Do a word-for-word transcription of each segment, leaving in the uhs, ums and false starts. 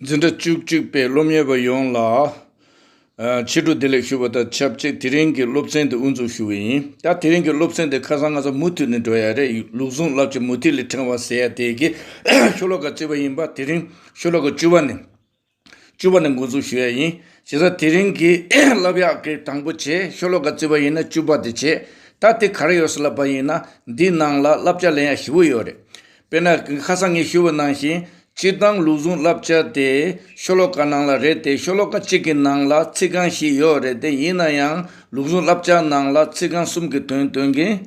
འཛིན་གྲྭ་བཅུ་གཅིག་པའི་སློབ་གཉེར་བ་ཡོངས་ལ། ཨ། ཕྱི་དྲོ་བདེ་ལེགས་ཞུ་བ་དང་ཆབས་ཅིག་དེ་རིང་གི་སློབ་ཚན་དེ་དབུ་འཛུགས་ཞུ་བ་ཡིན། ད་དེ་རིང་གི་སློབ་ཚན་དེ་ཁ་སང་ང་ཚོ་མུ་མཐུད་ནས་འགྲོ་ཡ་རེད། ལུགས་ཟུང་བསླབ་བྱ་མུ་ཏིག་ལས་ཕྲེང་བ་ཟེར་ཡ་དེ་གི་ཤོ་ལོ་ཀ་བརྩི་བ་ཡིན་པ། དེ་རིང་ཤོ་ལོ་ཀ་བཅུ་པ་ནས། བཅུ་པ་ནས་འགོ་འཛུགས་ཞུ་ཡ་ཡིན། བྱས་ཙང་དེ་རིང་གི་བསླབ་ཡག་གི་དང་པོ་བྱས། ཤོ་ལོ་ཀ་བརྩི་བ་ཡིན་ན་བཅུ་པ་དེ་བྱས། ད་དེ་ག་རེ་ཡོད་ཟེར་ལབ་པ་ཡིན་ན། འདི་ནང་ལ་བསླབ་བྱ་ལེན་ཡ་ཞེ་པོ་ཡོད་རེད། དཔེར་ན་ཁ་སང་ངས་ཞུས་པ་ནང་བཞིན། སྤྱིར་བཏང་ལུགས་ཟུང་བསླབ་བྱ་དེ་ཤོ་ལོ་ཀ་ནང་ལ་རེད་དེ། ཤོ་ལོ་ཀ་གཅིག་གི་ནང་ལ་ཚིག་རྐང་བཞི་ཡོད་རེད་དེ། ཡིན་ན་ཡང་ལུགས་ཟུང་བསླབ་བྱ་ནང་ལ་ཚིག་རྐང་གསུམ་གྱི་དོན་སྟོན་གྱིན།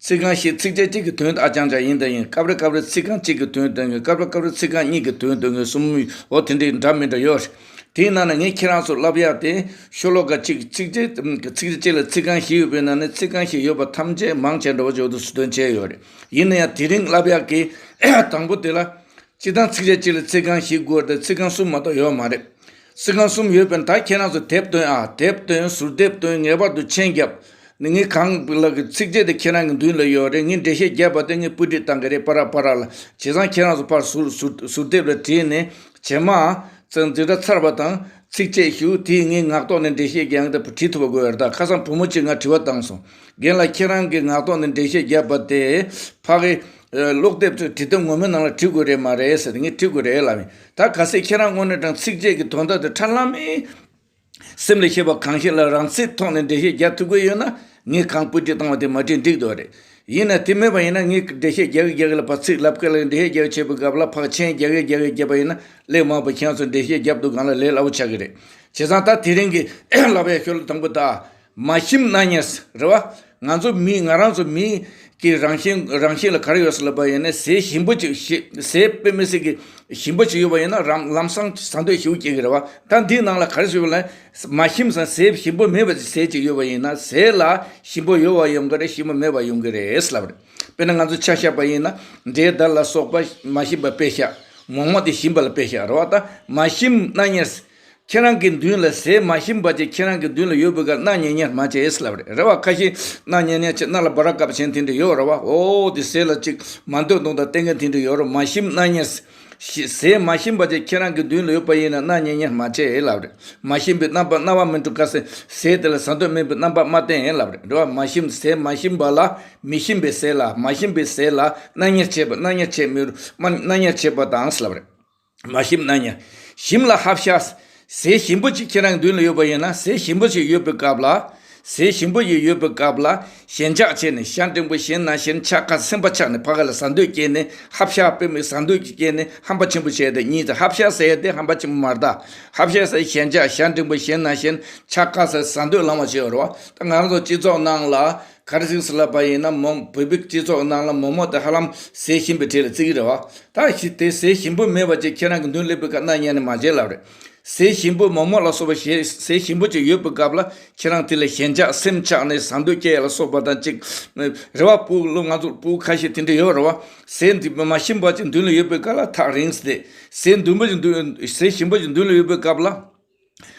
ཚིག་རྐང་བཞི་ཚིགས་བཅད་གཅིག་གི་དོན་ཨ་ཅང་ཅང་ཡིན་དང་ཡིན། སྐབས་རེ་སྐབས་རེ་ཚིག་རྐང་གཅིག་གི་དོན་སྟོན་གྱིན། སྐབས་རེ་སྐབས་རེ་ཚིག་རྐང་གཉིས་ཀྱི་དོན་སྟོན་གྱིན། གསུམ། འོ་དེ་འདྲའི་འདྲ་མི་འདྲ་ཡོད་རེད། དེའི་ནང་ནས་ངས་ཁྱེད་རང་ཚོར་བསླབ་ཡག་དེ་ཤོ་ལོ་ཀ་གཅིག་ཚིགས་བཅད། ཚིགས་བཅད་གཅིག་ལ་ཚིག་རྐང་བཞི་ཡོད་པའི་ནང་ནས་ཚིག་རྐང་བཞི་ཡོད་པ་ཐམས་ཅད་མང་ཆེ་འདྲ་བོ་ཅིག་འོ་དེ་ཚོ་དོན་བྱས་ཡོད་རེད། ཡིན་ན་ཡང་དེ་རིང་བསླབ་ཡག་གི་དང་པོ་དེ་ལ། སྤྱིར་བཏང་ཚིགས་བཅད་གཅིག་ལ་ཚིག་རྐང་བཞི་དགོས་ཏེ། ཚིག་རྐང་གསུམ་མ་གཏོགས་ཡོད་མ་རེད། ཚིག་རྐང་གསུམ་ཡོད་པས་ན། ད་ཁྱེད་རང་ཚོ་དེབ་སྟོན་ཨ། དེབ་སྟོན། ཟུར་དེབ་སྟོན། ངེས་པར་དུ་མཆན་རྒྱབ། ནི་ངས་གང་ལ་གི་ཚིགས་བཅད་དེ་ཁྱེད་རང་གི་མདུན་ལ་ཡོད་རེད། ངས་འགྲེལ་བཤད་བརྒྱབ་པ་དེ་ངས་སྤུས་སྒྲིག་བཏང་གི་རེད། པ་ར་པ་ར་ལ། བྱས་ཙང་ཁྱེད་རང་ཚོ་ཕར་ཟུར་ཟུར་ཟུར་དེབ་ལ་བྲིས་ནས། རྗེས་མ་ཙང་འཛིན་གྲྭ་ཚར་བ་དང་ཚིགས་བཅད་ཞུ་དེ་ངས་ངག་ཐོག་ནས་འགྲེལ་བཤད་རྒྱག་ཡང་དེ་བྲིས་ཐུབ་པ་དགོས་རེད། ད་ཁ་སང་བུ་མོ་གཅིག་ང་དྲི་བ་བཏང་སོང་། རྒན་ལགས། ཁྱེད་རང་གིས་ངག་ཐོག་ནས་འགྲེལ་བཤད་བརྒྱབ་པ་དེ་ཕ་གི་ཀློག་དེབ་ཚོའི་བྲིས་དེབ་ངོ་མའི་ནང་ལ་བྲིས་དགོས་རེད་མ་རེད་ཟེར། ངས་བྲིས་དགོས་རེད་ལབ་ཡིན། ད་གལ་སྲིད་ཁྱེད་རང་དངོས་གནས་དྲང་ཚིགས་བཅད་ཀྱི་དོན་དག་དེ་ཁྲ་ལམ་མེ་སེམས་ལ་ཤེས་པ་གང་ཞིག་ལ་རང་ཚིག་ཐོག་ནས་འགྲེལ་བཤད་རྒྱག་ཐུབ་ཀྱི་ཡོད་ན། ངས་གང་སྤུས་སྒྲིག་བཏང་བ་དེ་མ་བྲིས་འགྲིག་འདུག་རེད། ཡིན་ན་དེ་མེད་པ་ཡིན་ན་ངས་འགྲེལ་བཤད་རྒྱག་གི་རྒྱག་གི་ལ་ཕར་ཚིག་ལབ་སྐད་ལ་འགྲེལ་བཤད་རྒྱག་གི་བྱེད་པའི་སྐབས་ལ་ཕར་མཆན་རྒྱག་གི་རྒྱག་གི་བརྒྱབ་པ་ཡིན་ན། སླད་མ་པ་ཁྱེད་ཚོ་འགྲེལ་བཤད་རྒྱབ་འདུག་གང་ལ་ལས་སླ་པོ་ཆགས་ཀྱི་རེད། བྱས་ཙང་ད་དེ་རིང་གི་བསླབ་ཡག་ཤོ་ལོ་དང་པོ་ད། མ་ཞིམ་སྣ་གཉེར་རེད་བ། ང་ཚོ་མི་ང་རང་ཚོ་མི་གི་རང་བཞིན་རང་བཞིན་ལ་ག་རེ་ཡོད་ཟེར་ལབ་པ་ཡིན་ན། ཟས་ཞིམ་པོ་ཅིག་ཟས་དཔེ་མི་སྲིད་ཀྱི་ཞིམ་པོ་ཅིག་ཡོད་པ་ཡིན་ན་རང་ལམ་སང་ཟ་འདོད་ཞེ་པོ་སྐྱེ་གི་རེད་བ། ད་འདིའི་ནང་ལ་ག་རེ་ཟེར་བ་ལ། མ་ཞིམ་ཟ་ཟས་ཞིམ་པོ་མེད་པ་ཅིག་ཟས་ཅིག་ཡོད་པ་ཡིན་ན། ཟས་ལ་ཞིམ་པོ་ཡོད་པ་ཡོང་གི་རེད། ཞིམ་པོ་མེད་པ་ཡོང་གི་རེད་ཟེར་ལབ་རེད། དཔེར་ན་ང་ཚོ་ཆ་བཞག་པ་ཡིན་ན། འབྲས་དར་ལ་སོགས་པ་མ་ཞིམ་པ་དཔེ་བཞག་མོག་མོག་དེ་ཞིམ་པ་ལ་དཔེ་བཞག་རེད་བ། ད་མ་ཞིམ་སྣ་གཉེར། ཁྱེད་རང་གི་མདུན་ལ་ཟས་མ་ཞིམ་པ་ཅིག་ཁྱེད་རང་གི་མདུན་ལ་ཡོད་པའི་སྐབས་སྣ་གཉེར་གཉེར་མ་བྱེད་ལབ་རེད། རེད་བ། ཁ་ཤས་སྣ་གཉེར་གཉེར་བྱེད། སྣ་ལ་སྦ་ར་བཀབ་བྱེད་དེ་འདྲ་ཡོད་རེད་བ། ཨོ་དེ་ཟས་ལ་ཅིག་མ་འདོད་མདོག་དང་བསྟན་མཁན་དེ་འདྲ་ཡོད་རེད། མ་ཞིམ་སྣ་གཉེར། ཞི་ཟས་མ་ཞིམ་པ་ཅིག་ཁྱེད་རང་གི་མདུན་ལ་ཡོད་པ་ཡིན་ན་སྣ་གཉེར་གཉེར་མ་བྱེད་ལབ་རེད། མ་ཞིམ་པའི་རྣམ་པ་རྣ་བ་མི་འགྲོ་ག་ཟེ། ཟས་དེ་ལ་ཟ་འདོད་མེད་པའི་རྣམ་པ་མ་བསྟན་ལབ་རེད། རེད་བ། མ་ཞིམ་ཟས་མ་ཞིམ་པ་ལ། མི་ཞིམ་པའི་ཟས་ལ། མ་ཞིམ་པའི་ཟས་ལ་སྣ་གཉེར་བྱེད་པ། སྣ་གཉེར་བྱེད་མི་རུང་། སྣ་གཉེར་བྱེད་པ་དང་ལབ་རེད། མ་ཞིམ་སྣ་གཉེར། ཞིམ་ལ་ཧབ་ཤ། ཟས་ཞིམ་པོ་ཅིག་ཁྱེད་རང་གི་མདུན་ལ་ཡོད་པ་ཡིན་ན། ཟས་ཞིམ་པོ་ཅིག་ཡོད་པའི་སྐབས་ལ། ཟས་ཞིམ་པོ་ཅིག་ཡོད་པའི་སྐབས་ལ། ཞེན་ཆགས་བྱས་ནས། ཞེ་འགྲེང་བུ་ཞེ་ན་ཞེན། ཆགས་ཁ་སེམས་པ་ཆགས་ནས་ཕ་གི་ལ་ཟ་འདོད་སྐྱེས་ནས། ཧབ་ཤ་དཔེ་མི་ཟ་འདོད་སྐྱེས་ནས་ཧམ་པ་ཆེན་པོ་བྱས་ཏེ་གཉིས་ཙམ། ཧབ་ཤ་ཟེར་ཏེ་ཧམ་པ་ཆེན་པོ་མ་རེད་ད། ཧབ་ཤ་ཟེར་ཞེན་ཆགས། ཞེ་འགྲེང་བུ་ཞེ་ན་ཞེན། ཆགས་ཁ་ཟེར་ཟ་འདོད་ལངས་པ་བྱས་ཡོད་རེད་བ། ད་ང་རང་ཚོ་སྤྱི་ཚོགས་ནང་ལ། ག་རེ་ཟེར་ལབ་པ་ཡིན་ན། མོ་བོད་པའི་སྤྱི་ཚོགས་ནང་ལ་མོག་མོག་དེ་ཧ་ལམ་ཟས་ཞིམ་པའི་གྲས་ལ་བརྩི་གི་རེད་བ། ད་ཞི་དེ་ཟས་ཞིམ་པོ་མེད་པ་ཅིག་ཁྱེད་རང་གི་མདུན་སླེབས་པའི་སྐབས་སྣ་གཉེར་ནས་མ་བྱེད་ལབ་རེད། ཟས་ཞིམ་པོ་མོག་མོག་ལ་སོགས་པ་ཞེ་ཟས་ཞིམ་པོ་ཅིག་ཡོད་པའི་སྐབས་ལ་ཁྱེད་རང་དེ་ལ་ཞེན་ཆགས་སེམས་ཆགས་ནས་ཟ་འདོད་སྐྱེ་ཡ་ལ་སོགས་པ་དང་ཅིག་རེད་བ། སྤུ་ལོ་ང་ཚོ་སྤུ་ཁ་ཤས་དེ་འདྲ་ཡོད་རེད་བ། ཟས་འདི་མ་ཞིམ་པ་ཅིག་མདུན་ལ་ཡོད་པའི་སྐབས་ལ་ཐག་རིང་སྟེ། ཟས་འདུན་པ་ཅིག་འདུ་ཟས་ཞིམ་པོ་ཅིག་མདུན་ལ་ཡོད་པའི་སྐབས་ལ།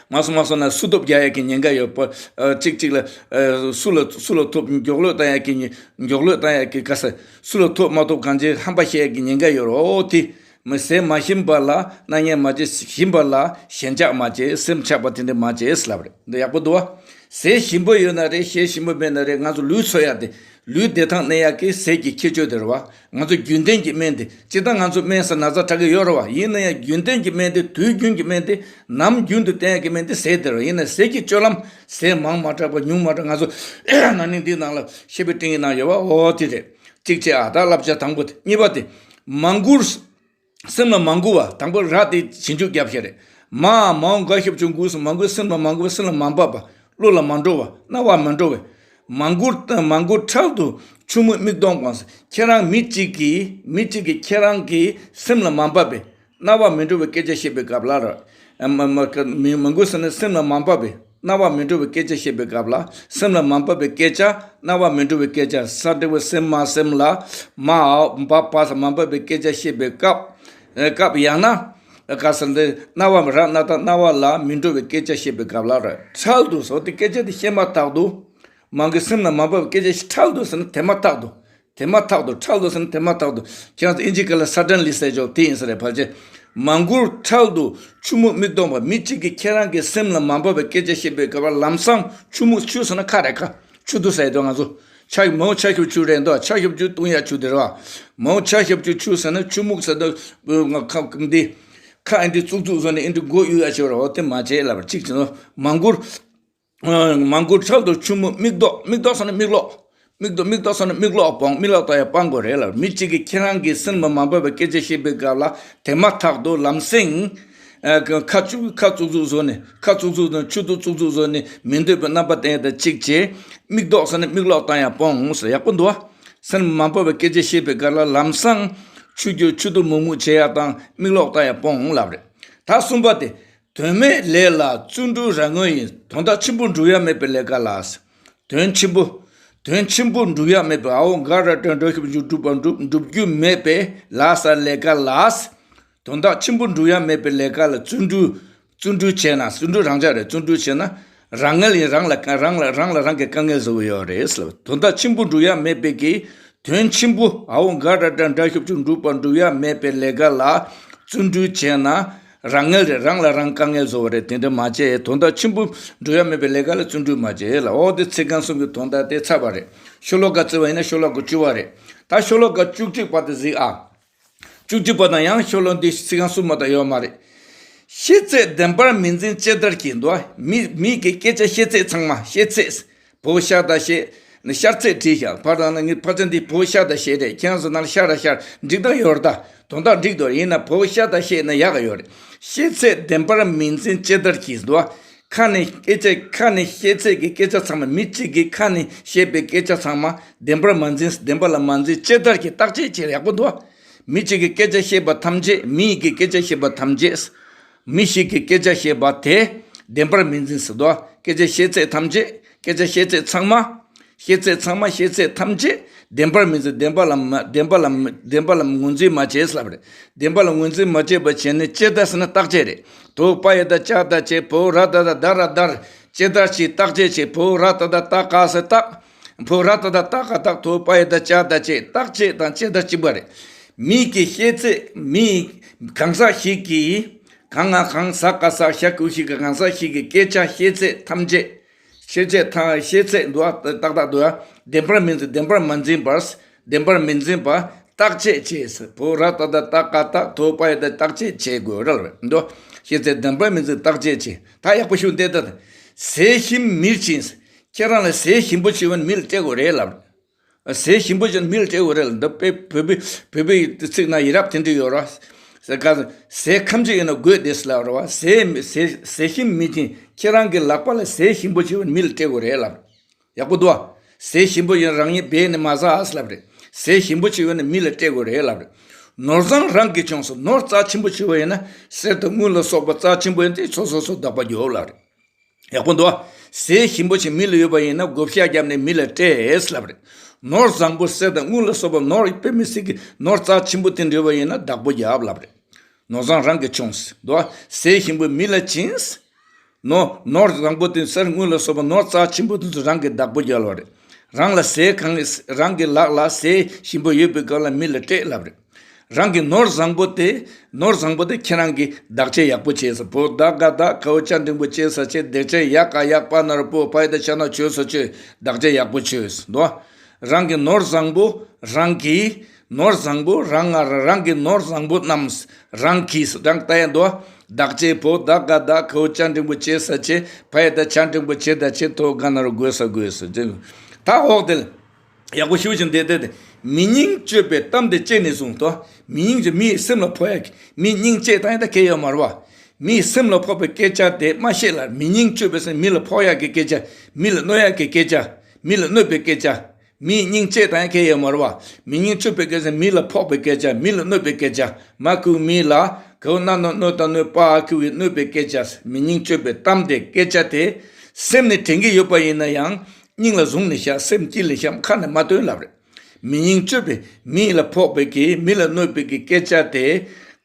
མ་སོང་མ་སོང་ན་སུ་སྟོབས་རྒྱག་ཡག་གི་ཉེན་ཁ་ཡོད་པ། ཨ། གཅིག་གཅིག་ལ། ཨ། སུ་ལ་སུ་ལ་ཐོབ་མགྱོགས་ལོས་བཏང་ཡག་གི་ཉེ་མགྱོགས་ལོས་བཏང་ཡག་གི་ག་ས། སུ་ལ་ཐོབ་མ་ཐོབ་གང་ཅི་ཧམ་པ་བཤད་ཡག་གི་ཉེན་ཁ་ཡོད་རེད། འོ་དེ་མི་ཟས་མ་ཞིམ་པ་ལ་སྣ་གཉེར་མ་བྱེད། ཞིམ་པ་ལ་ཞེན་ཆགས་མ་བྱེད། སེམས་ཆགས་པ་དེ་འདྲ་མ་བྱེད་ལབ་རེད། འདི་ཡག་པོ་འདུག་བ། ཟས་ཞིམ་པོ་ཡོད་ན་རེད། ཟས་ཞིམ་པོ་མེད་ན་རེད། ང་ཚོ་ལུས་འཚོ་ཡག་དེ། ལུས་བདེ་ཐང་གནས་ཡག་གི་ཟས་ཀྱི་ཁྱད་ཆོས་དེ་རེད་བ། ང་ཚོ་རྒྱུན་ལྡན་གྱི་སྨན་དེ། སྤྱིར་བཏང་ང་ཚོ་སྨན་ཟ་ན་ཚ་དྲག་གི་ཡོད་རེད་བ། ཡིན་ན་ཡང་རྒྱུན་ལྡན་གྱི་སྨན་དེ། དུས་རྒྱུན་གྱི་སྨན་དེ། ནམ་རྒྱུན་དུ་བསྟེན་ཡག་གི་སྨན་དེ་ཟས་དེ་རེད་བ། ཡིན་ན་ཟས་ཀྱི་སྤྱོད་ལམ། ཟས་མང་མ་དྲགས་པ་ཉུང་མ་དྲགས། ང་ཚོ་ན་ནིང་འདིའི་ནང་ལ་བཤད་པའི་སྤྲིང་ཡིག་ནང་ཡོད་བ། འོ་དེ་རེད། གཅིག་བྱས་ཨ། ད་བསླབ་བྱ་དང་པོ་དེ། གཉིས་པ་དེ། མ་མགུར། སེམས་ལ་མ་མགུ་བ། དང་པོ་ར་དེ་ཞིབ་འཇུག་རྒྱབ་བཤད་རེད། མ་མའོ་འགའ་ཤོབ་ཆུ་མགུ་སུ། མ་མགུ་སེམས་ལ་མ་མགུ་བ། སེམས་ལ་མ་འབབ་པ། བློ་ལ་མ་འགྲོ་བ། རྣ་བར་མ་འགྲོ་བས། མ་མགུ་མ་མགུ་འཕྲལ་དུ་ཆུ་མིག་མིག་སྟོང་གང་ཟེར། ཁྱེད་རང་མི་གཅིག་གིས་མི་གཅིག་གིས་ཁྱེད་རང་གི་སེམས་ལ་མ་འབབ་པའི་རྣ་བར་མི་འགྲོ་བའི་སྐད་ཆ་བཤད་པའི་སྐབས་ལ་ར། མ་མ་མ་མགུ་ཟེར་ན་སེམས་ལ་མ་འབབ་པའི། རྣ་བར་མི་འགྲོ་བའི་སྐད་ཆ་བཤད་པའི་སྐབས་ལ། སེམས་ལ་མ་འབབ་པའི་སྐད་ཆ། རྣ་བར་མི་འགྲོ་བའི་སྐད་ཆ། ས་འབྲས་བུ་སེམས་མ་སེམས་ལ། མ་འ་འབབ་པ་ས་མ་འབབ་པའི་སྐད་ཆ་བཤད་པའི་སྐབས། སྐབས་ཡང་ན། ག་ས་འདི་རྣ་བ་ར་རྣ་ད་རྣ་བ་ལ་མི་འགྲོ་བའི་སྐད་ཆ་བཤད་པའི་སྐབས་ལ་ར། འཕྲལ་དུ་ཟེར་དེ་སྐད་ཆ་དེ་བཤད་མ་ཐག་ཏུ། མ་གི་སེམས་ལ་མ་འབབ་པའི་སྐད་ཆ་ཞིག་འཕྲལ་དུ་ཟེར་ན་དེ་མ་ཐག་ཏུ། དེ་མ་ཐག་ཏུ། འཕྲལ་དུ་ཟེར་ན་དེ་མ་ཐག་ཏུ། ཁྱེད་རང་ཚོ་ཨིན་ཇི་སྐད་ལ་suddenly ཟེར་ཆོག་དེ་ཡིན་ས་རེད། ཕལ་ཆེར་ མ་མགུར་འཕྲལ་དུ་ཆུ་མུག་མིག་ལྡོག་པ། མི་གཅིག་གིས་ཁྱེད་རང་གི་སེམས་ལ་མ་འབབ་པའི་སྐད་ཆ་བཤད་པའི་སྐབས་ལ་ལམ་སང་ཆུ་མུག་ཆུ་ཟེར་ན་ཁ་རེད་ཁ། ཆུ་དུ་ཟེར་དོ་ང་ཚོ། ཆ་མའོ་ཆ་ཤོབ་ཆུ་རེད་འདུག་ཆ་ཤོབ་ཆུ་བཏུང་ཡ་ཆུ་དེ་རེད་བ། མའོ་ཆ་ཤོབ་ཆུ་ཆུ་ཟེར་ན་ཆུ་མུག་ཟེར་དོ། ང་ཁ་འདི། ཁ་ཨེ་འདི་ཙུག་ཙུག་བཟོ་ནས་ཨེ་འདི་མགོ་གཡུག་ཡ་ཆེ་བ་རེད་བ། དེ་མ་བྱེད་ལབ་པ་གཅིག་བྱས་ནོ། མ་མགུར། མ་མགུར་འཕྲལ་དུ་ཆུ་མུག་མིག་ལྡོག་མིག་ལྡོག་ཟེར་ན་མིག་ལོག་མིག་ལྡོག་མིག་ལྡོག་ཟེར་ན་མིག་ལོག་སྤང་། མིག་ལོག་ལྟ་ཡ་སྤང་དགོས་རེད་ལབ། མི་གཅིག་གིས་ཁྱེད་རང་གི་སེམས་ལ་མ་འབབ་པའི་སྐད་ཆ་བཤད་པའི་སྐབས་ལ་དེ་མ་ཐག་ཏུ་ལམ་སེང་། ཨ་ཁ་ཆུ་ཁ་ཙུག་ཙུག་བཟོ་ནས་ཁ་ཙུག་ཙུག་དང་ཆུ་དུ་ཙུག་ཙུག་བཟོ་ནས་མི་འདོད་པའི་རྣམ་པ་བསྟན་ཡ་དང་གཅིག་བྱས། མིག་ལྡོག་ཟེར་ན་མིག་ལོག་བཏང་ཡ་སྤོང་ཟེར་ཡག་པོ་འདུག་བ། སེམས་མ་འབབ་པའི་སྐད་ཆ་བཤད་པའི་སྐབས་ལ་ལམ་སང་ཆུ་རྒྱུ་ཆུ་དུ་མུག་མུག་བྱེད་ཡ་དང་མིག་ལོག་བཏང་ཡ་སྤོང་ལབ་རེད། ད་གསུམ་པ་དེ། དོན་མེད་ལས་ལ་བརྩོན་འགྲུས་རང་ངལ་ཡིན། དོན་དག་ཆེན་པོ་འགྲུབ་ཡ་མེད་པའི་ལས་ཀ་ལ། དོན་ཆེན་པོ། དོན་ཆེན་པོ་འགྲུབ་ཡ་མེད་པའི་ཨའོ་ག་ར་ཏྲ་འགྲོ་ཤུབ་འཇུག་འགྲུབ་པ་འགྲུབ་འགྲུབ་རྒྱུ་མེད་པའི་ལ་ས་ལས་ཀ་ལ། དོན་དག་ཆེན་པོ་འགྲུབ་ཡ་མེད་པའི་ལས་ཀ་ལ་བརྩོན་འགྲུས། བརྩོན་འགྲུས་བྱས་ན་བརྩོན་འགྲུས་རང་འཇགས་རེད། བརྩོན་འགྲུས་བྱས་ན་རང་ངལ་ཡིན། རང་ལ་རང་ལ་རང་ལ་རང་གི་དཀའ་ངལ་བཟོ་གི་ཡོད་རེད་ཟེར་བ། དོན་དག་ཆེན་པོ་འགྲུབ་ཡ་མེད་པའི་གི་དོན་ཆེན་པོ་ཨའོ་ག་ར་ཏྲ་འདྲ་ཤོབ་ཆུ་འགྲུབ་པ་འགྲུབ་ཡ་མེད་པའི་ལས་ཀ་ལ་བརྩོན་འགྲུས་བྱས་ན་རང་ངལ་རེད། རང་ལ་རང་དཀའ་ངལ་བཟོ་བ་རེད། དེ་འདྲ་མ་བྱེད། དོན་དག་ཆེན་པོ་འགྲུབ་ཡ་མེད་པའི་ལས་ཀ་ལ་བརྩོན་འགྲུས་མ་བྱེད་ལ། ཨོ་དེ་ཚིག་རྐང་གསུམ་གྱི་དོན་དག་དེ་ཚར་བ་རེད། ཤོ་ལོ་ཀ་བརྩི་བ་ཡིན་ན་ཤོ་ལོ་ཀ་བཅུ་བ་རེད། ད་ཤོ་ལོ་ཀ་བཅུ་གཅིག་པ་དེ་གཟིགས་ཨ། བཅུ་གཅིག་པ་དང་ཡང་ཤོ་ལོ་འདི་ཚིག་རྐང་གསུམ་མ་གཏོགས་ཡོད་མ་རེད། ཤེས་ཚད་བདེན་པར་མི་འཛིན་ལྕེ་ལྡར་གྱིས་འདུག་མི་མི་གི་སྐད་ཆ་བཤད་ཚད་ཚང་མ་བཤད་ཚད། བོ་ཤ་ད་ཤེས། ནི་ཤར་ཚད་བྲིས་ཤག་ཕར་དང་ནི་ངས་ཕར་ཚད་འདི་བོ་ཤ་ད་ཤེས་རེད། ཁྱེད་རང་ཚོ་ནང་ཤ་ར་ཤར་འགྲིག་ད་ཡོད་རེད། ད་དོན་དག་འགྲིག་འདུག་ཡིན་ན་བོ་ཤ་ད་ཤེས་ན་ཡག་ག་ཡོད་རེད། ཤེས་ཚད་བདེན་པར་མི་འཛིན་ལྕེ་ལྡར་གྱིས་འདུག་ཁ་ནས་སྐད་ཆ་ཁ་ནས་བཤད་ཚད་ཀྱི་སྐད་ཆ་ཚང་མ་མི་གཅིག་གིས་ཁ་ནས་བཤད་པའི་སྐད་ཆ་ཚང་མ་བདེན་པར་མ་འཛིན། བདེན་པ་ལ་མ་འཛིན། ལྕེ་ལྡར་གྱིས་བརྟག་དཔྱད་བྱེད་ཡག་པོ་འདུག་མི་གཅིག་གིས་སྐད་ཆ་བཤད་པ་ཐམས་ཅད། མི་ཡི་གི་སྐད་ཆ་བཤད་པ་ཐམས་ཅད། མི་ཞིག་གིས་སྐད་ཆ་བཤད་པ་དེ་བདེན་པར་མི་འཛིན་ཟེར་དོ། སྐད་ཆ་བཤད་ཚད་ཐམས་ཅད། སྐད་ཆ་བཤད་ཚད་ཚང་མ། བཤད་ཚད་ཚང་མ་བཤད་ཚད་ཐམས་ཅད་བདེན་པར་མི་འཛིན། བདེན་པ་ལ་མ་བདེན་པ་ལ་མ་བདེན་པ་ལ་ངོས་འཛིན་མ་བྱེད་ཟེར་ལབ་རེད། བདེན་པ་ལ་ངོས་འཛིན་མ་བྱེད་པ་བྱས་ནས་ལྕེ་ལྡར་ཟེར་ན་བརྟག་དཔྱད་རེད། དོ་པ་ཡ་ད་ལྕ་ད་ལྕེ། བོ་ར་ད་ད་ད་ར་དར། ལྕེ་ལྡར་གྱིས་བརྟག་དཔྱད་བྱེད། བོ་ར་ད་ད་ད་ཀ་ཟེར་བརྟག་བོ་ར་ད་ད་ཏ་ཀ་བཏགས་ཐོ་པ་ཡ་ད་ལྕ་ད་ལྕེ། བརྟག་དཔྱད་དང་ལྕེ་ལྡར་གཅིག་པ་རེད། མི་གི་ཤེས་ཚད། མི་གང་ཟག་ཞིག་གིས། ག་ང་གང་ཟ་ག་ཟག་ཞ་གི་གུ་ཞིག་གི་གང་ཟག་ཞིག་གི་སྐད་ཆ་བཤད་ཚད་ཐམས་ཅད། ཤེས་ཚད་ཐ་ཤེས་ཚད་འདུག་ཨ། ཏག་ཏག་འདུག་ཨ། བདེན་པར་མི་འཛིན། བདེན་པར་མ་འཛིན་པར། བདེན་པར་མི་འཛིན་པ། བརྟག་དཔྱད་བྱེད། བོ་ར་ཏ་ད་ཏ་ཀ་བཏགས་ཐོ་པ་ཡ་ད་བརྟག་དཔྱད་བྱེད་དགོས་ར་ལ་འདུག་ཤེས་ཚད་བདེན་པར་མི་འཛིན། བརྟག་དཔྱད་བྱེད། ད་ཡག་པོ་ཞུ་བསྡད་ད། ཟས་ཞིམ་མིར་བྱིན། ཁྱེད་རང་ལ་ཟས་ཞིམ་པོ་བྱེད་པ་མི་ལ་སྤྲད་དགོས་རེད་ལབ། ཟས་ཞིམ་པོ་བྱེད་མི་ལ་སྤྲད་དགོས་རེད་ལབ། འདི་དཔེ་བོད་པའི་བོད་པའི་ཚིག་ན་ཡི་རབས་དེ་འདྲ་ཡོད་ར། ཟས་ག་ཟས་ཁམ་ཅིག་ཡིན་ན་དགོས་བསྡད་ཟེར་ལབ་ར་བ། ཟས་ཟས་ཟས་ཞིམ་མིར་བྱིན། ཁྱེད་རང་གི་ལག་པ་ལ་ཟས་ཞིམ་པོ་བྱེད་པ་མི་ལ་སྤྲད་དགོས་རེད་ལབ། ཡག་པོ་འདུག་ཨ། ཟས་ཞིམ་པོ་ཡིན་རང་ཉིད་སྦས་ནས་མ་ཟ་ཨ་ཟེར་ལབ་རེད། ཟས་ཞིམ་པོ་བྱེད་པ་ནི་མི་ལ་སྤྲད་དགོས་རེད་ལབ་རེད། ནོར་བཟང་རང་གིས་བྱུང་སོང་། ནོར་རྩ་ཆེན་པོ་བྱེད་པ་ཡིན་ན་གསེར་དང་དངུལ་ལ་སོགས་པ་རྩ་ཆེན་པོ་ཡིན་ཏེ་སོ་སོ་སོ་བདག་པོ་རྒྱོབ་ལབ་རེད། ཡག་པོ་འདུག་ཨ། ཟས་ཞིམ་པོ་ཞིག་མི་ལ་ཡོད་པ་ཡིན་ན་བགོ་བཤའ་བརྒྱབ་ནས་མི་ལ་སྤྲད་ལབ་རེད། ནོར་བཟང་པོ་གསེར་དང་དངུལ་ལ་སོགས་པ་ནོར་དཔེ་མི་སྲིད་ཀྱི་ནོར་རྩ་ཆེན་པོ་དེ་འདྲ་ཡོད་པ་ཡིན་ན་བདག་པོ་རྒྱབ་ལབ་རེད། ནོར་བཟང་རང་གིས་བྱུང་ཟེར་འདུག་ཨ། ཟས་ཞིམ་པོ་མི་ལ་བྱིན། ནོར་ནོར་བཟང་པོ་དེ་གསེར་དངུལ་ལ་སོགས་པ་ནོར་རྩ་ཆེན་པོ་དེ་ཚོ་རང་གིས་བདག་པོ་རྒྱབ་ལབ་རེད། རང་ལ་ཟས་གང་རང་གི་ལག་ལ་ཟས་ཞིམ་པོ་ཡོད་པའི་སྐབས་ལ་མི་ལ་སྤྲད་ལབ་རེད། རང་གི་ནོར་བཟང་པོ་དེ་ནོར་བཟང་པོ་དེ་ཁྱེད་རང་གིས་བདག་གཅེས་ཡག་པོ་བྱས་ཟེར། བོ་ད་ག་ད་གའོ་ཅ་འགྲེང་བུ་བྱས་ས་བྱས་བདག་གཅེས་ཡ་ག་ཡག་པ་ན་རོ་པོ་པ་ཡ་ད་ཆ་ན་བྱོས་ས་བྱོས། བདག་གཅེས་ཡག་པོ་བྱོས་འདུག་ཨ། རང་གི་ནོར་བཟང་པོ་རང་གིས་ནོར་བཟང་པོ་རང་ང་རང་གི་ནོར་བཟང་པོ་རྣམས་རང་གིས་རང་ལྟ་ཡ་འདུག་ཨ། བདག་གཅེས་བོ་ད་ག་ད་གའོ་ཅ་འགྲེང་བུ་བྱས་ས་བྱས་པ་ཡ་ད་ཆ་འགྲེང་བུ་བྱས་ད་བྱས་ཐོ་ག་ན་རོ་དགོས་ས་དགོས་ས་བྱས། ད་འོག་དེ་ལ་ཡག་པོ་ཞུ་བཞིན་བསྡད་དེ། མི་སྙིང་གཅོད་པའི་གཏམ་དེ་གཅེས་ནས་བཟུང་དོ། མི་སྙིང་གཅོད་མིའི་སེམས་ལ་ཕོག་ཡ་གི་མི་སྙིང་གཅེས་བཏང་ཡ་ད་གལ་ཡོད་མ་རེད་བ། མིའི་སེམས་ལ་ཕོག་པའི་སྐད་ཆ་དེ་མ་བཤད་ལ། མི་སྙིང་གཅོད་པའི་སེམས་མི་ལ་ཕོག་ཡ་གི་སྐད་ཆ། མི་ལ་གནོད་ཡ་གི་སྐད་ཆ། མི་ལ་གནོད་པའི་སྐད་ཆ། མིའི་སྙིང་གཅེས་དང་ཡང་ཁྱད་ཡོད་མ་རེད་བ། མི་སྙིང་གཅོད་པའི་སྐད་ཆ། མི་ལ་ཕོག་པའི་སྐད་ཆ། མི་ལ་གནོད་པའི་སྐད་ཆ། མ་ཁུ་མི་ལ་གའོ་ན་ནོ་གནོད་དང་གནོད་པ་ཨ་ཁུ་བའི་གནོད་པའི་སྐད་ཆ། མི་སྙིང་གཅོད་པའི་གཏམ་དེ་སྐད་ཆ་དེ་སེམས་ནས་དྲན་གྱི་ཡོད་པ་ཡིན་ན་ཡང་སྙིང་ལ་བཟུང་ནས་བཞག་སེམས་དཀྱིལ་ལ་བཞག་ཁ་ནས་མ་བཏོན་ལབ་རེད། མི་སྙིང་གཅོད་པའི་མི་ལ་ཕོག་པའི་གི་མི་ལ་གནོད་པའི་གི་སྐད་ཆ་དེ།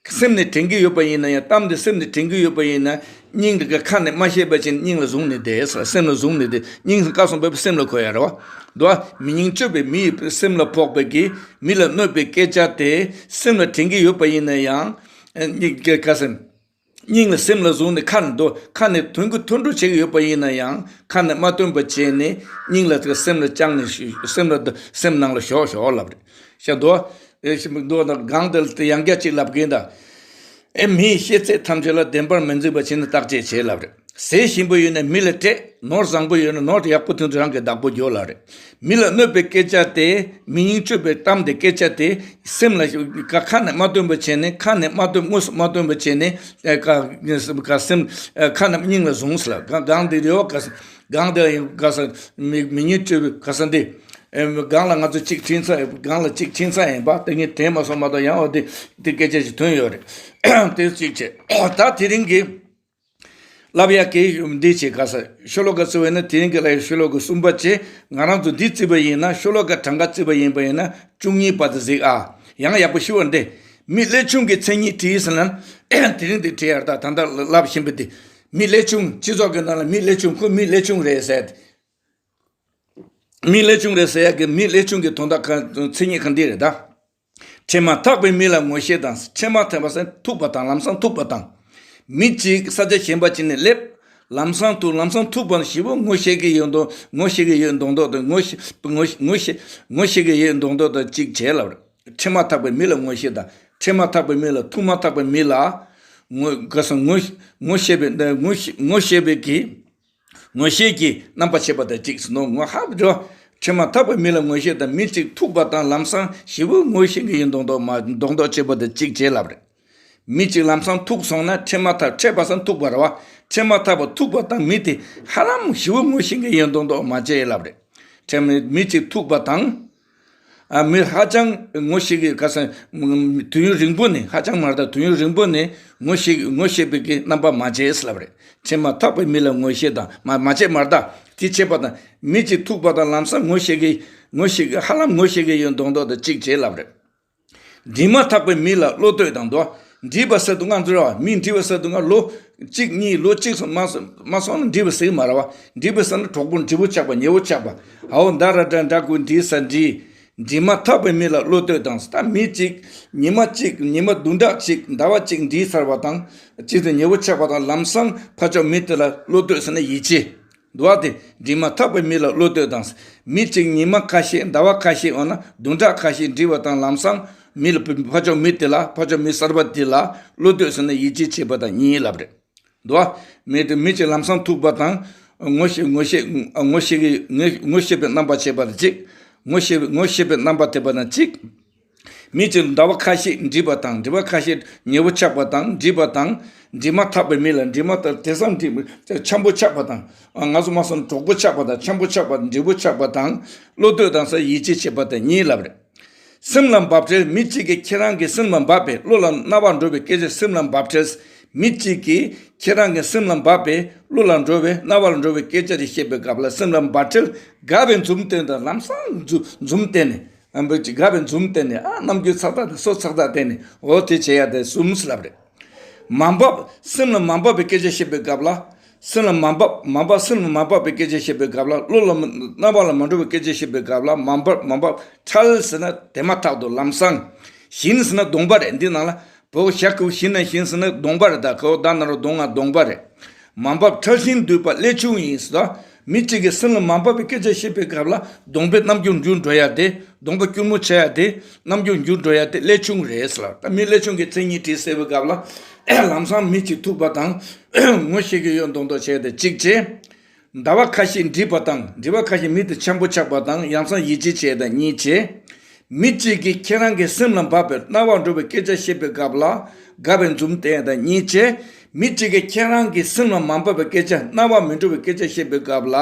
སེམས་ནས་དྲན་གྱི་ཡོད་པ་ཡིན་ན་ཡང་གཏམ་དེ་སེམས་ནས་དྲན་གྱི་ཡོད་པ་ཡིན་ན། སྙིང་དེ་ག་ཁ་ནས་མ་བཤད་པ་ཅིན་སྙིང་ལ་བཟུང་ནས་བསྡད། སེམས་ལ་བཟུང་ནས་བསྡད། སྙིང་བཀའ་གསུངས་པའི་སེམས་ལ་འཁོར་ཡ་རེད་བ། འདུག་བ། མི་སྙིང་གཅོད་པའི་མི་ཡི་སེམས་ལ་ཕོག་པའི་གི་མི་ལ་གནོད་པའི་སྐད་ཆ་དེ་སེམས་ལ་དྲན་གྱི་ཡོད་པ་ཡིན་ན་ཡང་ སྙིང་གི་ཁ་སེམས། སྙིང་ལ་སེམས་ལ་བཟུང་ནས་ཁ་ནས་འདོན། ཁ་ནས་དོན་གྱི་མཐུན་འགྲོ་བྱེད་ཀྱི་ཡོད་པ་ཡིན་ན་ཡང་ཁ་ནས་མ་བཏོན་པ་བྱས་ནས་སྙིང་ལ་དེ་སེམས་ལ་བཅངས་ནས་ཤི་སེམས་ལ་སེམས་ནང་ལ་ཞོག་ཞོག་ལབ་རེད། ཤ་མདོ། ཨེ་ཤ་མདོ་དང་སྒང་དེ་ལ་དེ་ཡང་བསྐྱར་གཅིག་ལབ་གིན་ད། ཨེ་མིའི་ཤེས་ཚད་ཐམས་ཅད་ལ་བདེན་པར་མི་འཛིན་པ་བྱས་ནས་བརྟག་དཔྱད་བྱེད་ལབ་རེད། ཟས་ཞིམ་པོ་ཡོད་ན་མི་ལ་སྤྲད། ནོར་བཟང་པོ་ཡོད་ན་ནོར་ཡག་པོ་དེ་ཚོ་རང་གི་བདག་པོ་འཇོག་ལབ་རེད། མི་ལ་གནོད་པའི་སྐད་ཆ་དེ་མི་སྙིང་བཅུག་པའི་གཏམ་དེ་སྐད་ཆ་དེ་སེམས་ལ་ཁ་ཁ་ནས་མ་བཏོན་པ་བྱས་ནས་ཁ་ནས་མ་བཏོན་དངོས་སུ་མ་བཏོན་པ་བྱས་ནས་ཨེ་ཁ་ཁ་སེམས་ཨེ་ཁ་ནས་སྙིང་ལ་བཟུང་ཟེར་ལ་གང་གང་དེ་རེད་བ་ག་ས་གང་དེ་ཡིན་ག་ས་མི་མི་སྙིང་བཅུག་པའི་ག་ས་འདི་ཨེ་གང་ལ་ང་ཚོ་གཅིག་ཁྲིན་ཚ་གང་ལ་གཅིག་ཁྲིན་ཚ་ཡིན་པ་དེ་ངས་དྲན་མ་སོང་མ་གཏོགས་ཡང་འོ་དེ་དེ་སྐད་ཆ་ཞིག་ཐོན་ཡོད་རེད། དེ་གཅིག་བྱས་ད་དེ་རིང་གི་ལབ་ཡ་གི་འདི་བྱེད་ག་ས་ཤོ་ལོ་ཀ་བརྩི་བས་ན་དེ་རིང་གི་ལ་ཡི་ཤོ་ལོ་ཀ་གསུམ་པ་བྱེད། ང་རང་ཚོ་འདི་བརྩིས་པ་ཡིན་ན་ཤོ་ལོ་ཀ་གྲངས་ཀ་བརྩིས་པ་ཡིན་པ་ཡིན་ན་བཅུ་གཉིས་པ་དེ་གཟིགས་ཨ། ཡང་ཡག་པོ་ཞུ་བར་འདི། མི་ཀླད་ཆུང་གི་མཚན་ཉིད་བྲིས་ཟེར་ན་དེ་རིང་འདི་བྲིས་ཡར་ད་ད་ལྟ་ལབ་བཞིན་པ་འདི། མི་ཀླད་ཆུང་སྤྱི་ཚོགས་ཀྱི་ནང་ལ་མི་ཀླད་ཆུང་ཁོ་མི་ཀླད་ཆུང་རེད་ཟེར། མི་ཀླད་ཆུང་རེད་ཟེར་ཡ་གི་མི་ཀླད་ཆུང་གི་དོན་དག་ག་མཚན་ཉིད་ག་འདི་རེད་ད། འཕྲད་མ་ཐག་པའི་མི་ལ་ངོ་ཤེས་དང་། འཕྲད་མ་ཐག་པ་ཟེར་ཐུག་པ་དང་ལམ་སང་ཐུག་པ་དང་། མི་གཅིག་ས་ཆ་གཞན་པ་གཅིག་ནས་སླེབས། ལམ་སང་ཐུག་ལམ་སང་ཐུག་པ་ཞེ་པོ་ངོ་ཤེས་ཀྱི་ཡོད་མདོག་ངོ་ཤེས་ཀྱི་ཡོད་མདོག་མདོག་དང་ངོ་ཤེས་ངོ་ངོ་ཤེས་ངོ་ཤེས་ཀྱི་ཡོད་མདོག་མདོག་དང་གཅིག་བྱས་ལབ་རེད། འཕྲད་མ་ཐག་པའི་མི་ལ་ངོ་ཤེས་དང་འཕྲད་མ་ཐག་པའི་མི་ལ་ཐུག་མ་ཐག་པའི་མི་ལ་ངོ་ག་ས་ངོ་ངོ་ཤེས་པའི་ངོ་ཤེས་ངོ་ཤེས་པའི་གི་ངོ་ཤེས་ཀྱི་རྣམ་པ་བྱེད་པ་དང་གཅིག་ཟེར་ནོ། ངོ་ཧབ་འགྲོ། འཕྲད་མ་ཐག་པའི་མི་ལ་ངོ་ཤེས་དང་མི་གཅིག་ཐུག་པ་དང་ལམ་སང་ཞེ་པོ་ངོ་ཤེས་ཀྱི་ཡིན་མདོག་མདོག་མ་མདོག་མདོག་བྱེད་པ་དང་གཅིག་བྱས་ལབ་རེད། མི་གཅིག་ལམ་སང་ཐུག་སོང་ན་འཕྲད་མ་ཐག་འཕྲད་པ་སང་ཐུག་པ་རེད་བ། འཕྲད་མ་ཐག་པ་ཐུག་པ་དང་མི་དེ་ཧ་ལམ་ཞེ་པོ་ངོ་ཤེས་ཀྱི་ཡིན་མདོག་མདོག་མ་བྱས་ལབ་རེད། འཕྲད་མི་མི་གཅིག་ཐུག་པ་དང་། ཨ་མི་ཧ་ཅང་ངོ་ཤེས་ཀྱི་ག་ས་དུས་ཡུན་རིང་པོ་ནས་ཧ་ཅང་མ་རེད་དུས་ཡུན་རིང་པོ་ནས་ངོ་ཤེས་ངོ་ཤེས་པའི་གི་རྣམ་པ་མ་བྱས་ལབ་རེད། འཕྲད་མ་ཐག་པའི་མི་ལ་ངོ་ཤེས་དང་མ་མ་བྱས་མ་རེད་ད། དེ་བྱས་པ་དང་མི་གཅིག་ཐུག་པ་དང་ལམ་སང་ངོ་ཤེས་ཀྱི་ངོ་ཤེས་ཀྱི་ཧ་ལམ་ངོ་ཤེས་ཀྱི་ཡོད་མདོག་མདོག་དང་གཅིག་བྱས་ལབ་རེད། འདྲིས་མ་ཐག་པའི་མི་ལ་བློ་གཏོད་དང་དོ། འདྲིས་པ་ཟེར་དུས་ང་ཚོ་ར་བ་མི་འདྲིས་པ་ཟེར་དུས་ང་ལོ་གཅིག་གཉིས་ལོ་གཅིག་སོང་མ་སོང་མ་སོང་ན་འདྲིས་པ་ཟེར་གི་མ་རེད་བ། འདྲིས་པ་ཟེར་ན་གྲོགས་པོ་འདྲིས་པོ་ཆགས་པ་ཉེ་བོ་ཆགས་པ། ཧའོ་འདྲ་ར་འདྲ་འདྲ་དགོས་འདྲིས་ས་འདྲིས། འདྲིས་མ་ཐག་པའི་མི་ལ་བློ་གཏོད་དང་ད་མི་གཅིག་ཉི་མ་གཅིག་ཉི་མ་བདུན་ཕྲག་གཅིག་ཟླ་བ་གཅིག་འདྲིས་ཚར་བ་དང་གཅིག་ཏུ་ཉེ་བོ་ཆགས་པ་དང་ལམ་སང་ཕར་ཕྱོགས་མི་དེ་ལ་བློ་གཏོད་ཟེར་ན་ཡིད་ཆེས། འདུག་བ་དེ་འདྲིས་མ་ཐག་པའི་མི་ལ་བློ་གཏོད་དང་། མི་གཅིག་ཉི་མ་ཁ་ཤས་ཟླ་བ་ཁ་ཤས་འོ་ན་བདུན་ཕྲག་ཁ་ཤས་འདྲིས་པ་དང་ལམ་སང་མི་ལ་ཕ་ཕ་ཕྱོགས་མི་དེ་ལ་ཕ་ཕྱོགས་མི་གསར་པ་དེ་ལ་བློ་གཏོད་ཟེར་ན་ཡིད་ཆེས་བྱེད་པ་དང་གཉིས་ལབ་རེད། འདུག་བ། མི་དེ་མི་གཅིག་ལམ་སང་ཐུག་པ་དང་ངོ་ཤེས་ངོ་ཤེས་ངོ་ཤེས་ཀྱི་ངོ་ངོ་ཤེས་པའི་རྣམ་པ་བྱེད་པ་དང་གཅིག་ངོ་ཤེས་ངོ་ཤེས་པའི་རྣམ་པ་དེ་པ་དང་གཅིག་མི་གཅིག་ཟླ་བ་ཁ་ཤས་འདྲིས་པ་དང་འདྲིས་པ་ཁ་ཤས་ཉེ་བོ་ཆགས་པ་དང་འདྲིས་པ་དང་འདྲིས་མ་ཐག་པའི་མི་ལ་འདྲིས་མ་ཐག་དེང་སང་འདྲིས་འཆམ་པོ་ཆགས་པ་དང་ང་ཚོ་མ་སོང་གྲོགས་པོ་ཆགས་པ་དང་འཆམ་པོ་ཆགས་པ་འདྲིས་པོ་ཆགས་པ་དང་བློ་གཏོད་དང་ས་ཡིད་ཆེས་བྱེད་པ་དང་གཉིས་ལབ་རེད། སེམས་ལ་འབབ་འཕྲལ་མི་གཅིག་གིས་ཁྱེད་རང་གི་སེམས་ལ་འབབ་པའི་བློ་ལ་རྣ་བར་འགྲོ་བའི་སྐད་ཆ་སེམས་ལ་འབབ་འཕྲལ་མི་གཅིག་གིས་ཁྱེད་རང་གི་སེམས་ལ་འབབ་པའི་བློ་ལ་འགྲོ་བའི་རྣ་བར་འགྲོ་བའི་སྐད་ཆ་དེ་བཤད་པའི་སྐབས་ལ་སེམས་ལ་འབབ་འཕྲལ་དགའ་བའི་འཛུམ་སྟོན་དང་ལམ་སང་འཛུ་འཛུམ་བསྟན་ནས། ཨ་འབོད་ཅིག་དགའ་བའི་འཛུམ་བསྟན་ནས་ཨ་རྣམ་འགྱུར་ཚགས་ཚགས་དང་སོ་ཚགས་ཚགས་བསྟན་ནས་འོ་དེ་བྱེད་ཡ་དེ་གསུམ་ལབ་རེད། མ་འབབ་སེམས་ལ་མ་འབབ་པའི་སྐད་ཆ་བཤད་པའི་སྐབས་ལ། སེམས་ལ་མ་འབབ་མ་འབབ་སེམས་ལ་མ་འབབ་པའི་སྐད་ཆ་བཤད་པའི་སྐབས་ལ་བློ་ལ་མ་རྣ་བ་ལ་མ་འགྲོ་བའི་སྐད་ཆ་བཤད་པའི་སྐབས་ལ་མ་འབབ་མ་འབབ་འཕྲལ་ཟེར་ན་དེ་མ་ཐག་ཏུ་ལམ་སང་། བཞིན་ཟེར་ན་གདོང་པ་རེད་འདི་ནང་ལ། བོ་ཞག་གུ་བཞིན་ན་བཞིན་ཟེར་ན་གདོང་པ་རེད་ད་ཁོ་ད་ན་རོ་གདོང་ང་གདོང་པ་རེད། མ་འབབ་འཕྲལ་བཞིན་སྡུད་པ་ཀླད་ཆུང་ཡིན་ཟེར་ད། མི་གཅིག་གིས་སེམས་ལ་མ་འབབ་པའི་སྐད་ཆ་བཤད་པའི་སྐབས་ལ་གདོང་པའི་རྣམ་འགྱུར་འགྱུར་འགྲོ་ཡ་དེ་གདོང་པ་སྐྱུར་མོ་ཆགས་ཡ་དེ་རྣམ་འགྱུར་འགྱུར་འགྲོ་ཡ་དེ་ཀླད་ཆུང་རེད་ཟེར་ལ་ད་མི་ཀླད་ཆུང་གི་མཚན་ཉིད་བྲིས་ཟེར་བའི་སྐབས་ལ་ལམ་སང་མི་གཅིག་ཐུག་པ་དང་ངོ་ཤེས་ཀྱི་ཡོད་མདོག་མདོག་བྱས་ཏེ་གཅིག་བྱས། ཟླ་བ་ཁ་ཤས་འདྲིས་པ་དང་འདྲིས་པ་ཁ་ཤས་མི་དེ་འཆམ་པོ་ཆགས་པ་དང་ཡང་སང་ཡིད་ཆེས་བྱས་དང་གཉིས་བྱས། མི་གཅིག་གིས་ཁྱེད་རང་གི་སེམས་ལ་འབབ་པའི་རྣ་བར་འགྲོ་བའི་སྐད་ཆ་བཤད་པའི་སྐབས་ལ་དགའ་བའི་འཛུམ་བསྟན་དང་གཉིས་བྱས། མི་གཅིག་གིས་ཁྱེད་རང་གི་སེམས་ལ་མ་འབབ་པའི་སྐད་ཆ་རྣ་བར་མི་འགྲོ་བའི་སྐད་ཆ་བཤད་པའི་སྐབས་ལ་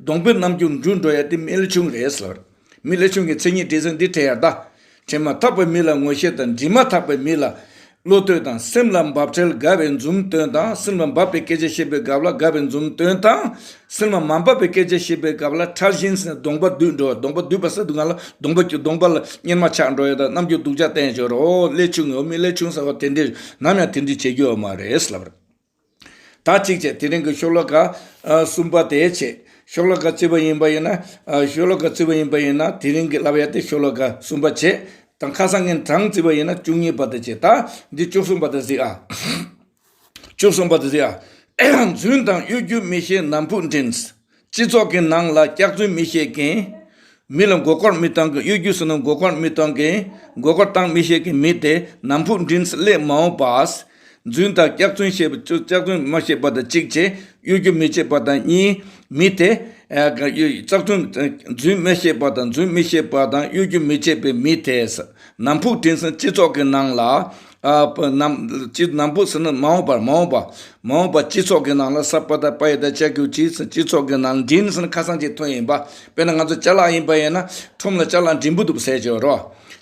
གདོང་པའི་རྣམ་འགྱུར་འགྱུར་འགྲོ་ཡ་དེ་མི་ཀླད་ཆུང་རེད་ཟེར། མི་ཀླད་ཆུང་གི་མཚན་ཉིད་འབྲི་ཚུལ་འདི་བྲིས་ཡ་ད། འཕྲད་མ་ཐག་པའི་མི་ལ་ངོ་ཤེས་དང་འདྲིས་མ་ཐག་པའི་མི་ལ་བློ་གཏོད་དང་སེམས་ལ་འབབ་འཕྲལ་དགའ་བའི་འཛུམ་སྟོན་དང་སེམས་ལ་འབབ་པའི་སྐད་ཆ་བཤད་པའི་སྐབས་ལ་དགའ་བའི་འཛུམ་སྟོན་དང་སེམས་ལ་མ་འབབ་པའི་སྐད་ཆ་བཤད་པའི་སྐབས་ལ་འཕྲལ་བཞིན་ཟེར་ནས་གདོང་པ་བསྡུས་འགྲོ་བ་གདོང་པ་བསྡུས་པ་ཟེར་དུས་ང་ལ་གདོང་པ་གདོང་པ་ལ་གཉེར་མ་ཆགས་འགྲོ་ཡ་དང་རྣམ་འགྱུར་སྡུག་ཅག་བསྟན་ཡ་ཅིག་ཡོད་རེད། ཨོ་ཀླད་ཆུང་ངོ་མི་ཀླད་ཆུང་ཟེར་བ་དེ་འདྲས་ནམ་ཡང་དེ་འདྲས་བྱེད་རྒྱུ་ཡོད་མ་རེད་ལབ་རེད། ད་གཅིག་བྱས་དེ་རིང་གི་ཤོ་ལོ་ཀ་ཨ་གསུམ་པ་དེ་བྱས། ཤོ་ལོ་ཀ་བརྩིས་པ་ཡིན་པ་ཡིན་ན་ཨ་ཤོ་ལོ་ཀ་བརྩིས་པ་ཡིན་པ་ཡིན་ན་དེ་རིང་གི་ལབ་ཡ་དེ་ཤོ་ལོ་ཀ་གསུམ་པ་བྱས། དང་ཁ་སང་ངས་གྲངས་བརྩིས་པ་ཡིན་ན་བཅུ་གཉིས་པ་དེ་བྱས། ད་འདི་བཅུ་གསུམ་པ་དེ་གཟིགས་ཨ། བཅུ་གསུམ་པ་དེ་གཟིགས་ཨ། རྫུན་དང་གཡོ་སྒྱུ་མི་ཤེས་ནམ་ཕུགས་འདྲེན། སྤྱི་ཚོགས་ཀྱི་ནང་ལ་སྐྱག་རྫུན་མི་ཤེས་མཁན། མི་ལ་མགོ་སྐོར་མི་གཏོང་མཁན། གཡོ་སྒྱུ་ཟེར་ན་མགོ་སྐོར་མི་གཏོང་མཁན། མགོ་སྐོར་བཏང་མི་ཤེས་མཁན་མི་དེ་ནམ་ཕུགས་འདྲེན་སླད་མ་འོངས་པ། རྫུན་དང་སྐྱག་རྫུན་ཤེས་པ། སྐྱག་རྫུན་མ་ཤེས་པ་དང་གཅིག་བྱས། གཡོ་སྒྱུ་མི་བྱེད་པ་དང་གཉིས། མི་དེ། ཨ། གཡོ་སྐྱག་རྫུན། རྫུན་མི་ཤེས་པ་དང་རྫུན་མི་ཤེས་པ་དང་གཡོ་སྒྱུ་མི་བྱེད་པའི་མི་དེ། ནམ་ཕུགས་འདྲེན་ཟེར་སྤྱི་ཚོགས་ཀྱི་ནང་ལ། ཨ། ནམ། སྤྱི། ནམ་ཕུགས་ཟེར་ན་མ་འོངས་པར། མ་འོངས་པ། མ་འོངས་པ་སྤྱི་ཚོགས་ཀྱི་ནང་ལ་ས་པ་དང་པ་ཡ་དང་ཅ་གི་གུ་ཅི་ཟེར་སྤྱི་ཚོགས་ཀྱི་ནང་འདྲེན་ཟེར་ན་ཁ་སང་ཅིག་ཐོན་ཡིན་པ། དཔེར་ན་ང་ཚོ་ཅ་ལག་ཡིན་པ་ཡིན་ན་ཁྲོམ་ལ་ཅ་ལག་འགྲེང་བུ་འདུག་ཟེར་གྱི་ཡོད་རེད།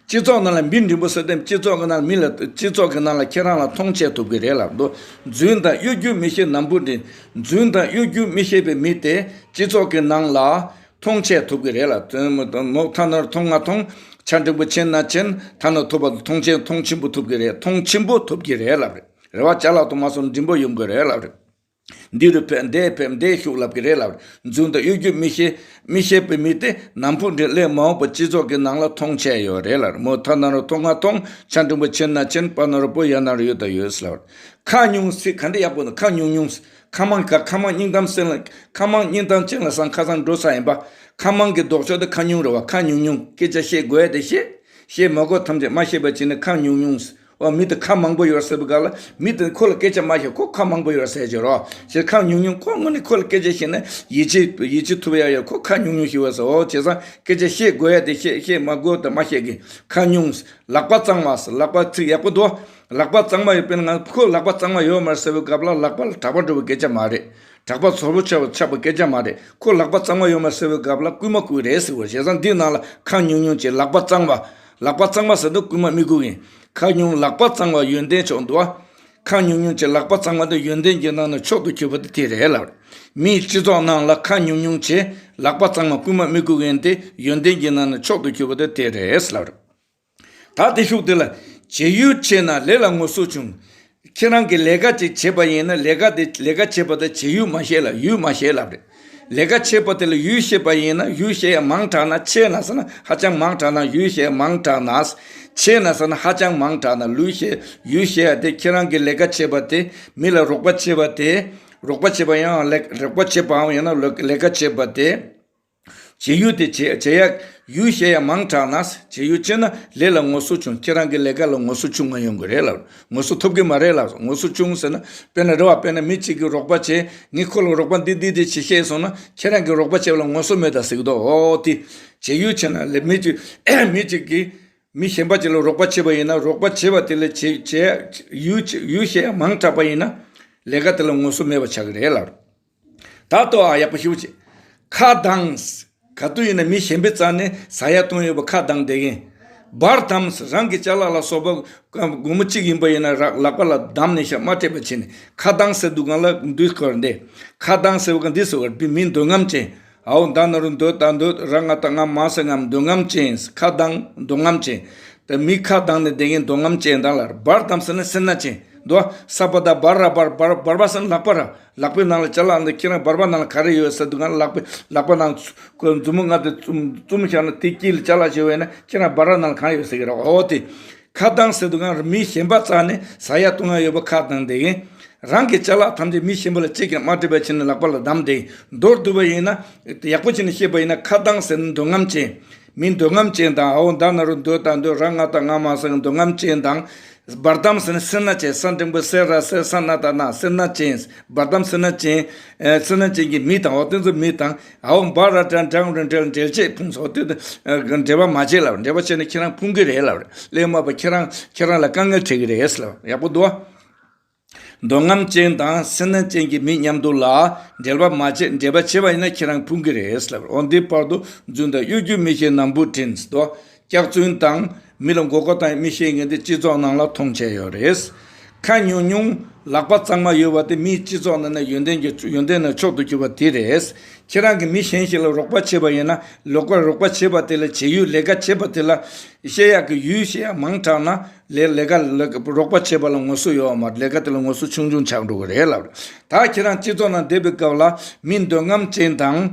སྤྱི་ཚོགས་ནང་ལ་མི་འགྲེང་བུ་ཟེར་དུས་སྤྱི་ཚོགས་ཀྱི་ནང་མི་ལ། སྤྱི་ཚོགས་ཀྱི་ནང་ལ་ཁྱེད་རང་ལ་མཐོང་ཆེན་ཐུབ་ཀྱི་རེད་ལབ་འདུག་རྫུན་དང་གཡོ་སྒྱུ་མི་ཤེས་ནམ་ཕུགས་འདྲེན། རྫུན་དང་གཡོ་སྒྱུ་མི་ཤེས་པའི་མི་དེ་སྤྱི་ཚོགས་ཀྱི་ནང་ལ་མཐོང་ཆེན་ཐུབ་ཀྱི་རེད་ལབ། མོ་ཐ་ན་རུ་མཐོང་ང་མཐོང་། ཆ་འགྲེང་བུ་ཆེན་ན་ཆེན། ཐ་ན་ཐུབ་པ་མཐོང་ཆེན། མཐོང་ཆེན་པོ་ཐུབ་ཀྱི་རེད། མཐོང་ཆེན་པོ་ཐུབ་ཀྱི་རེད་ལབ་རེད། རེད་བ། ཅ་ལག་དུ་མ་སོང་འགྲེང་བུ་ཡོང་གི་རེད་ལབ་རེད། འདི་རུ་ཕེབས། འདི་ཕེབས། འདི་ཤོག་ལབ་ཀྱི་རེད་ལབ་རེད། རྫུན་དང་གཡོ་སྒྱུ་མི་ཤེས། མི་ཤེས་པའི་མི་དེ་ནམ་ཕུགས་འདྲེན་སླད་མ་འོངས་པ་སྤྱི་ཚོགས་ཀྱི་ནང་ལ་མཐོང་ཆེན་ཡོད་རེད་ལབ་རེད། མོ་ཐ་ན་རུ་མཐོང་ང་མཐོང་། ཆ་འགྲེང་བུ་ཆེན་ན་ཆེན། པ་ན་རུ་པོ། ཡ་ན་རུ་ཡོ་ད་ཡོད་ལབ་རེད། ཁ་ཉུང་ཟེར་ག་འདྲ་ཡག་པོ་འདུག་ཁ་ཉུང་ཉུང་། ཁ་མང་ག་ཁ་མང་སྙིང་གཏམ་ཟེར་ལ། ཁ་མང་སྙིང་གཏམ་ཅན་ལ་སང་ཁ་སང་འགྲོ་ས་ཡིན་པ། ཁ་མང་གི་ལྡོག་ཕྱོགས་དེ་ཁ་ཉུང་རེད་བ། ཁ་ཉུང་ཉུང་། སྐད་ཆ་བཤད་དགོས་ཡ་དེ་བཤད། བཤད་མ་དགོས་ཐམས་ཅད་མ་བཤད་པ་བྱས་ནས་ཁ་ཉུང་ཉུང་། འོ། མི་དེ་ཁ་མང་པོ་ཡོད་ཟེར་བའི་སྐབས་ལ། མི་དེ་ཁོ་ལ་སྐད་ཆ་མ་བཤད། ཁོ་ཁ་མང་པོ་ཡོད་ཟེར་གྱི་རོ། ཞེས་ཁ་ཉུང་ཉུང་། ཁོ་དངོས་གནས་ཁོ་ལ་སྐད་ཆ་བཤད་ན་ཡིད་ཆེས། ཡིད་ཆེས་ཐུབ་ཡ་ཡོད། ཁོ་ཁ་ཉུང་ཉུང་ཞིག་ཡོད་ཟེར། འོ། བྱས་ཙང་སྐད་ཆ་བཤད་དགོས་ཡ་དེ་བཤད། བཤད་མ་དགོས་དེ་མ་བཤད་གི། ཁ་ཉུང་། ལག་པ་གཙང་བ་ཟེར། ལག་པ་ཚིག་ཡག་པོ་འདུག་ལག་པ་གཙང་མ་ཡོད། དཔེར་ན་ང་ཁོ་ལག་པ་གཙང་མ་ཡོད་མ་རེད་ཟེར་བའི་སྐབས་ལ། ལག་པ་ལ་གྲགས་པ་འགྲོ་བའི་སྐད་ཆ་མ་རེད། གྲགས་པ་ཚོར་པོ་ཆགས་པ། ཆགས་པའི་སྐད་ཆ་མ་རེད། ཁོ་ལག་པ་གཙང་མ་ཡོད་མ་རེད་ཟེར་བའི་སྐབས་ལ་རྐུན་མ་རྐུས་རེད་ཟེར་བ། བྱས་ཙང་འདི་ནང་ལ་ཁ་ཉུང་ཉུང་བྱས། ལག་པ་གཙང་བ། ལག་པ་གཙང་བ་ཟེར་དུས་རྐུན་མ་མི་རྐུ་གིན། ཁ་ཉུང་། ལག་པ་གཙང་བ། ཡོན་ཏན་མཆོག་འདུག་བ། ཁ་ཉུང་ཉུང་བྱས། ལག་པ་གཙང་བ་དེ་ཡོན་ཏན་གྱི་ནང་ནས་མཆོག་ཏུ་གྱུར་པ་དེ་དེ་རེད་ལབ། མིའི་སྤྱི་ཚོགས་ནང་ལ་ཁ་ཉུང་ཉུང་བྱས། ལག་པ་གཙང་མ། རྐུན་མ་མི་རྐུ་གིན་དེ་ཡོན་ཏན་གྱི་ནང་ནས་མཆོག་ཏུ་གྱུར་པ་དེ་དེ་རེད་ལབ། ད་དེ་ཤུགས་དེ་ལ། བྱེད་ཡུལ་ཆེ་ན་ལས་ལ་ངོ་སོ་ཆུང་། ཁྱེད་རང་གིས་ལས་ཀ་ཅིག་བྱེད་པ་ཡིན་ན། ལས་ཀ་དེ། ལས་ཀ་བྱེད་པ་དེ་བྱེད་ཡུལ་མ་ཤེས་ལ། ཡུལ་མ་ཤེས་ལབ་རེད། ལས་ཀ་བྱེད་པ་དེ་ལ་ཡུལ་ཤེས་པ་ཡིན་ན། ཡུལ་ཤེས་ཡ་མང་དྲགས་ན། ཆེ་ན་ཟེར་ན་ཧ་ཅང་མང་དྲགས་ན། ཡུལ་ཤེས་ཡ་མང་དྲགས་ན། ཆེ་ན་ཟེར་ན་ཧ་ཅང་མང་དྲགས་ན། ལུས་ཤེས། ཡུལ་ཤེས་ཡ་དེ། ཁྱེད་རང་གིས་ལས་ཀ་བྱེད་པ་དེ། མི་ལ་རོགས་པ་བྱེད་པ་དེ། རོགས་པ་བྱེད་པ་ཡང་ལས། རོགས་པ་བྱེད་པའམ་ཡང་ན་ལས། ལས་ཀ་བྱེད་པ་དེ། བྱེད་ཡུལ་དེ། བྱེད། བྱེད་ཡ། ཡུལ་ཤེས་ཡ་མང་དྲགས་ན། བྱེད་ཡུལ་ཆེ་ན་ལས་ལ་ངོ་སོ་ཆུང་། ཁྱེད་རང་གི་ལས་ཀ་ལ་ངོ་སོ་ཆུང་ང་ཡོང་གི་རེད་ལབ། ངོ་སོ་ཐོབ་གི་མ་རེད་ལབ། ངོ་སོ་ཆུང་ཟེར་ན། དཔེར་ན་རེད་བ། དཔེར་ན་མི་གཅིག་གིས་རོགས་པ་བྱས། ངས་ཁོ་ལ་རོགས་པ་འདི་འདི་འདི་བྱེད་ཤེས་སོང་ན། ཁྱེད་རང་གིས་རོགས་པ་བྱས་པ་ལ་ངོ་སོ་མེད་ད་ཟེར་གི་འདུག་འོ་དེ། བྱེད་ཡུལ་ཆེ་ན་ལས། མི་གཅིག་མི་གཅིག་གིས། མི་གཞན་པ་ཅིག་ལ་རོགས་པ་བྱེད་པ་ཡིན་ན། རོགས་པ་བྱེད་པ་དེ་ལ་བྱེད། བྱེད་ཡུལ། ཡུལ་ཤེས་ཡ་མང་དྲགས་པ་ཡིན་ན། ལས་ཀ་དེ་ལ་ངོ་སོ་མེད་པ་ཆགས་ཀྱི་རེད་ལབ། ད་ལྟོ་ཨ། ཡག་པོ་ཞེ་པོ་ཅིག་ཁ་གདངས། ག་དུས་ཡིན་ན་མི་གཞན་པའི་རྩ་ནས་ཟ་ཡ་བཏུང་ཡོད་པ་ཁ་གདངས་བསྡད་མཁན། འབར་དམ། རང་གི་ཅ་ལག་ལ་སོགས་པ་སྒོར་མོ་གཅིག་ཡིན་པ་ཡིན་ན། ར། ལག་པ་ལ་བསྡམས་ནས་ཤ་མ་སྤྲད་པ་བྱས་ནས། ཁ་གདངས་ཟེར་དུས་སྒང་ལ་འདི་སྐོར་འདི། ཁ་གདངས་ཟེར་བ་ག་འདི་ཟེར་བ་མི་འདོད་རྔམ་ཅན། ཨའོ་ད་ན་རུ་འདོད་ད་འདོད། ར་ང་ད་ང་མ་ཟེར་ངམ་འདོད་རྔམ་ཅན། ཁ་གདངས་འདོད་རྔམ་ཅན། དེ་མི་ཁ་གདངས་ནས་བསྡད་མཁན་འདོད་རྔམ་ཅན་དང་ལ། འབར་དམ་ཟེར་ན་སེར་སྣ་ཅན་འདུག་ས་པ་ད་འབར་ར་འབར། འབར། འབར་བ་ཟེར་ན་ལག་པ་ར། ལག་པའི་ནང་ལ་ཅ་ལག་འདི། ཁྱེད་རང་འབར་བ་ནང་ལ་ག་རེ་ཡོད་ཟེར་དུས་སྒང་ལ། ལག་པའི། ལག་པ་ནང་མཛུབ་མོ་ལྔ་དེ་བཙུམ། བཙུམས་བཞག་ན་དེ་དཀྱིལ་ལ་ཅ་ལག་ཅིག་ཡོད་ན། ཁྱེད་རང་འབར་བ་ནང་ལ་གང་ཡོད་ཟེར་གི་རེད། འོ་དེ། ཁ་གདངས་ཟེར་དུས་སྒང་མི་གཞན་པ་རྩ་ནས་ཟ་ཡ་བཏུང་ཡ་ཡོད་པ་ཁ་གདངས་བསྡད་མཁན། རང་གི་ཅ་ལག་ཐམས་ཅད་མི་གཞན་པ་ལ་གཅིག་ཀྱང་མ་སྤྲད་པ་བྱས་ནས་ལག་པ་ལ་བསྡམས་བསྡད། མདོར་བསྡུས་པ་ཡིན་ན། ཡག་པོ་བྱས་ནས་བཤད་པ་ཡིན་ན། ཁ་གདངས་ཟེར་ན་འདོད་རྔམ་ཅན། མི་འདོད་རྔམ་ཅན་དང་། ཨའོ་ད་ན་རུ་འདོད་ད་འདོད། ར་ང་ད་ང་མ་ཟེར་འདོད་རྔམ་ཅན་དང་། འབར་དམ་ཟེར་ན་སེར་སྣ་ཅན། ས་འགྲེང་བུ་སེ་ར་སེ། ས་ན་ད་ན། སེར་སྣ་ཅན། འབར་དམ་སེར་སྣ་ཅན། ཨེ། སེར་སྣ་ཅན་གྱི་མི་དང་། འོ་དེ་ཚོ་མི་དང་། ཨའོ་འབར་ར་དྲ་འབྲང་རུ་འབྲེལ། འབྲེལ་བྱེད་ཕུང་སོགས་དེ། ཨེ། འབྲེལ་བ་མ་བྱེད་ལབ། འབྲེལ་བ་བྱས་ན་ཁྱེད་རང་ཕུང་གི་རེད་ལབ། ལས་མ་པ་ཁྱེད་རང་། ཁྱེད་རང་ལ་དཀའ་ངལ་འཕྲད་ཀྱི་རེད་ལབ། ཡག་པོ་འདུག་བ། འདོད་རྔམ་ཅན་དང་སེར་སྣ་ཅན་གྱི་མི་མཉམ་དུ་ལ་འབྲེལ་བ་མ་བྱེད། འབྲེལ་བ་བྱེད་པ་ཡིན་ན་ཁྱེད་རང་ཕུང་གི་རེད་ལབ། འོ་འདི་བར་དུ། རྫུན་དང་གཡོ་སྒྱུ་མི་ཤེས་ནམ་བུ་འདྲེན་ཟེར་དོ། སྐྱག་རྫུན་དང་མི་ལ་མགོ་སྐོར་བཏང་མི་ཤེས་མཁན་དེ་སྤྱི་ཚོགས་ནང་ལ་མཐོང་ཆེན་ཡོད་རེད། ཁ་ཉུང་ཉུང་། ལག་པ་གཙང་མ་ཡོད་པ་དེ་མིའི་སྤྱི་ཚོགས་ནང་ན་ཡོན་ཏན་གྱི། ཡོན་ཏན་ནི་མཆོག་ཏུ་གྱུར་པ་དེ་རེད། ཁྱེད་རང་གིས་མི་གཞན་ཞིག་ལ་རོགས་པ་བྱེད་པ་ཡིན་ན། ལོགས་ཀ་རོགས་པ་བྱེད་པ་དེ་ལ། བྱེད་ཡུལ་ལས་ཀ་བྱེད་པ་དེ་ལ་བཤད་ཡག་གི་ཡུལ་བཤད་ཡག་མང་དྲགས་ན། ལས། ལས་ཀ་ལ་རོགས་པ་བྱེད་པ་ལ་ངོ་སོ་ཡོད་མ་རེད། ལས་ཀ་དེ་ལ་ངོ་སོ་ཆུང་ཆུང་ཆགས་འགྲོ་གི་རེད་ལབ་རེད། ད་ཁྱེད་རང་སྤྱི་ཚོགས་ནང་བསྡད་པའི་སྐབས་ལ་མི་འདོད་རྔམ་ཅན་དང་།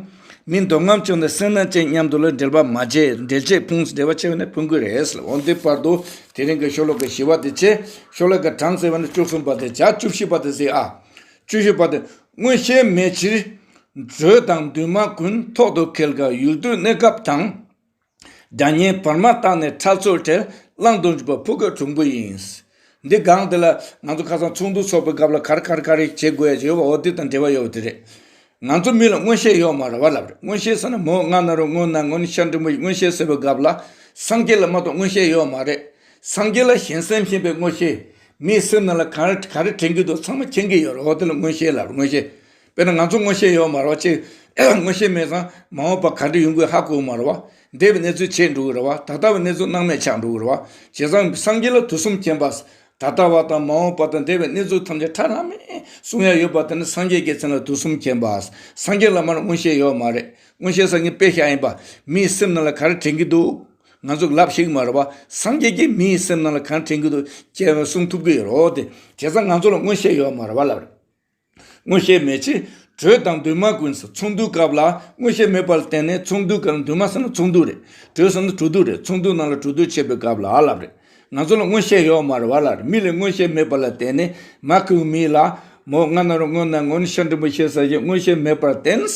མི་འདོད་རྔམ་བྱུང་ནས་སེར་སྣ་ཅན་མཉམ་དུ་ལ་འབྲེལ་བ་མ་བྱེད། འབྲེལ་བྱེད་ཕུང་། འབྲེལ་བ་ཆེ་བས་ན་ཕུང་གི་རེད་ཟེར། འོ་འདི་བར་དུ་དེ་རིང་གི་ཤོ་ལོ་ཀ་བཞི་པ་དེ་བྱས། ཤོ་ལོ་ཀ་གྲངས་ཟེར་བ་ནི་བཅུ་གསུམ་པ་དེ་བྱས། བཅུ་བཞི་པ་དེ་གཟིགས་ཨ། བཅུ་བཞི་པ་དེ། མངོན་ཤེས་མེད་ཕྱིར། དྲོད་དང་འདུས་མ་ཀུན། ཐོག་ཏུ་འཁེལ་དཀའ། ཡུལ་དུས་གནས་སྐབས་དང་། སྒྲ་སྙན་བར་མ་བརྟགས་ནས་འཕྲལ་ཚུལ་བྲལ། བླང་དོར་འཇུག་པ་ཕུགས་ཀྱི་གྲུང་པོ་ཡིན། འདི་སྒང་དེ་ལ་ང་ཚོ་ཁ་སང་ཚོགས་འདུ་ཚོགས་པའི་སྐབས་ལ་ག་རེ་ག་རེ་ག་རེ་བྱེད་དགོས་ཡ་ཡོད་པ། འོ་དེ་དང་འབྲེལ་བ་ཡོད་པ་དེ་རེད། ང་ཚོ་མི་ལ་མངོན་ཤེས་ཡོད་མ་རེད་པ་ལབ་རེད། མངོན་ཤེས་ཟེར་ན་མོ་ང་ན་རོ་སྔོ་ན་སྔོ་ནི་ཤ་འབྲིང་པོ་མངོན་ཤེས་ཟེར་བའི་སྐབས་ལ་སངས་རྒྱས་ལ་མ་གཏོགས་མངོན་ཤེས་ཡོད་མ་རེད། སངས་རྒྱས་ལ་གཞན་སེམས་ཤེས་པའི་མངོན་ཤེས། མིའི་སེམས་ནང་ལ་ག་རེ་ག་རེ་དྲན་གྱི་འདུག་ཚང་མ་མཁྱེན་གྱི་ཡོད་རེད། འོ་དེ་ལ་མངོན་ཤེས་ལབ་རེད། མངོན་ཤེས། དཔེར་ན་ང་ཚོ་མངོན་ཤེས་ཡོད་མ་རེད་པ། ཅིག་མངོན་ཤེས་མེད་ཙང་མ་འོངས་པ་ག་འདྲ་ཡོང་དགོས་ཧ་གོ་མ་རེད་པ། འདས་པའི་གནས་ཚུལ་བརྗེད་འགྲོ་གི་རེད་པ། ད་ལྟ་བའི་གནས་ཚུལ་སྣང་མེད་ཆགས་འགྲོ་གི་རེད་པ། བྱས་ཙང་སངས་རྒྱས་ལ་དུས་གསུམ་མཁྱེན་པ། ད་ལྟ་བ་དང་མ་འོངས་པ་དང་འདས་པའི་གནས་ཚུལ་ཐམས་ཅད་ཁྲ་ལྷམ་མེ་གསུང་ཡ་ཡོད་པ་དེ་ནི་སངས་རྒྱས་ཀྱི་མཚན་ལ་དུས་གསུམ་མཁྱེན་པ། སངས་རྒྱས་ལ་མར་མངོན་ཤེས་ཡོད་མ་རེད། མངོན་ཤེས་སངས་རྒྱས་དཔེ་བཞག་ཡིན་པ། མིའི་སེམས་ནང་ལ་ག་རེ་དྲན་གྱི་འདུག་ང་ཚོ་ལབ་ཤེས་ཀྱི་མ་རེད་པ། སངས་རྒྱས་ཀྱིས་མིའི་སེམས་ནང་ལ་ག་རེ་དྲན་གྱི་འདུག་ཅེས་གསུང་ཐུབ་ཀྱི་ཡོད་རེད། འོ་དེ་བྱས་ཙང་ང་ཚོ་ལ་མངོན་ཤེས་ཡོད་མ་རེད་པ་ལབ་རེད། མངོན་ཤེས་མེད་ཕྱིར། དྲོད་དང་འདུས་མ་ཀུན། ཚོགས་འདུའི་སྐབས་ལ་མངོན་ཤེས་མེད་པ་ལ་བརྟེན་ནས། ཚོགས་འདུའི་སྐབས་ལ། འདུས་མ་ཟེར་ན་ཚོགས་འདུ་རེད། དྲོད་ཟེར་ན་གྲོས་བསྡུར་རེད། ཚོགས་འདུ་ནང་ལ་གྲོས་བསྡུར་བྱེད་པའི་སྐབས་ལ་ལབ་རེད། ང་ཚོ་ལ་མངོན་ཤེས་ཡོད་མ་རེད་པ་ལབ་རེད། མི་ལ་མངོན་ཤེས་མེད་པ་ལ་བརྟེན་ནས། མ་ཁུ་མི་ལ་མོ་ང་ན་རོ་སྔོ་ན་སྔོ་ནི་ཤ་འབྲིང་པོ་ཤེས་ས་ཞིག་མངོན་ཤེས་མེད་པར་བརྟེན།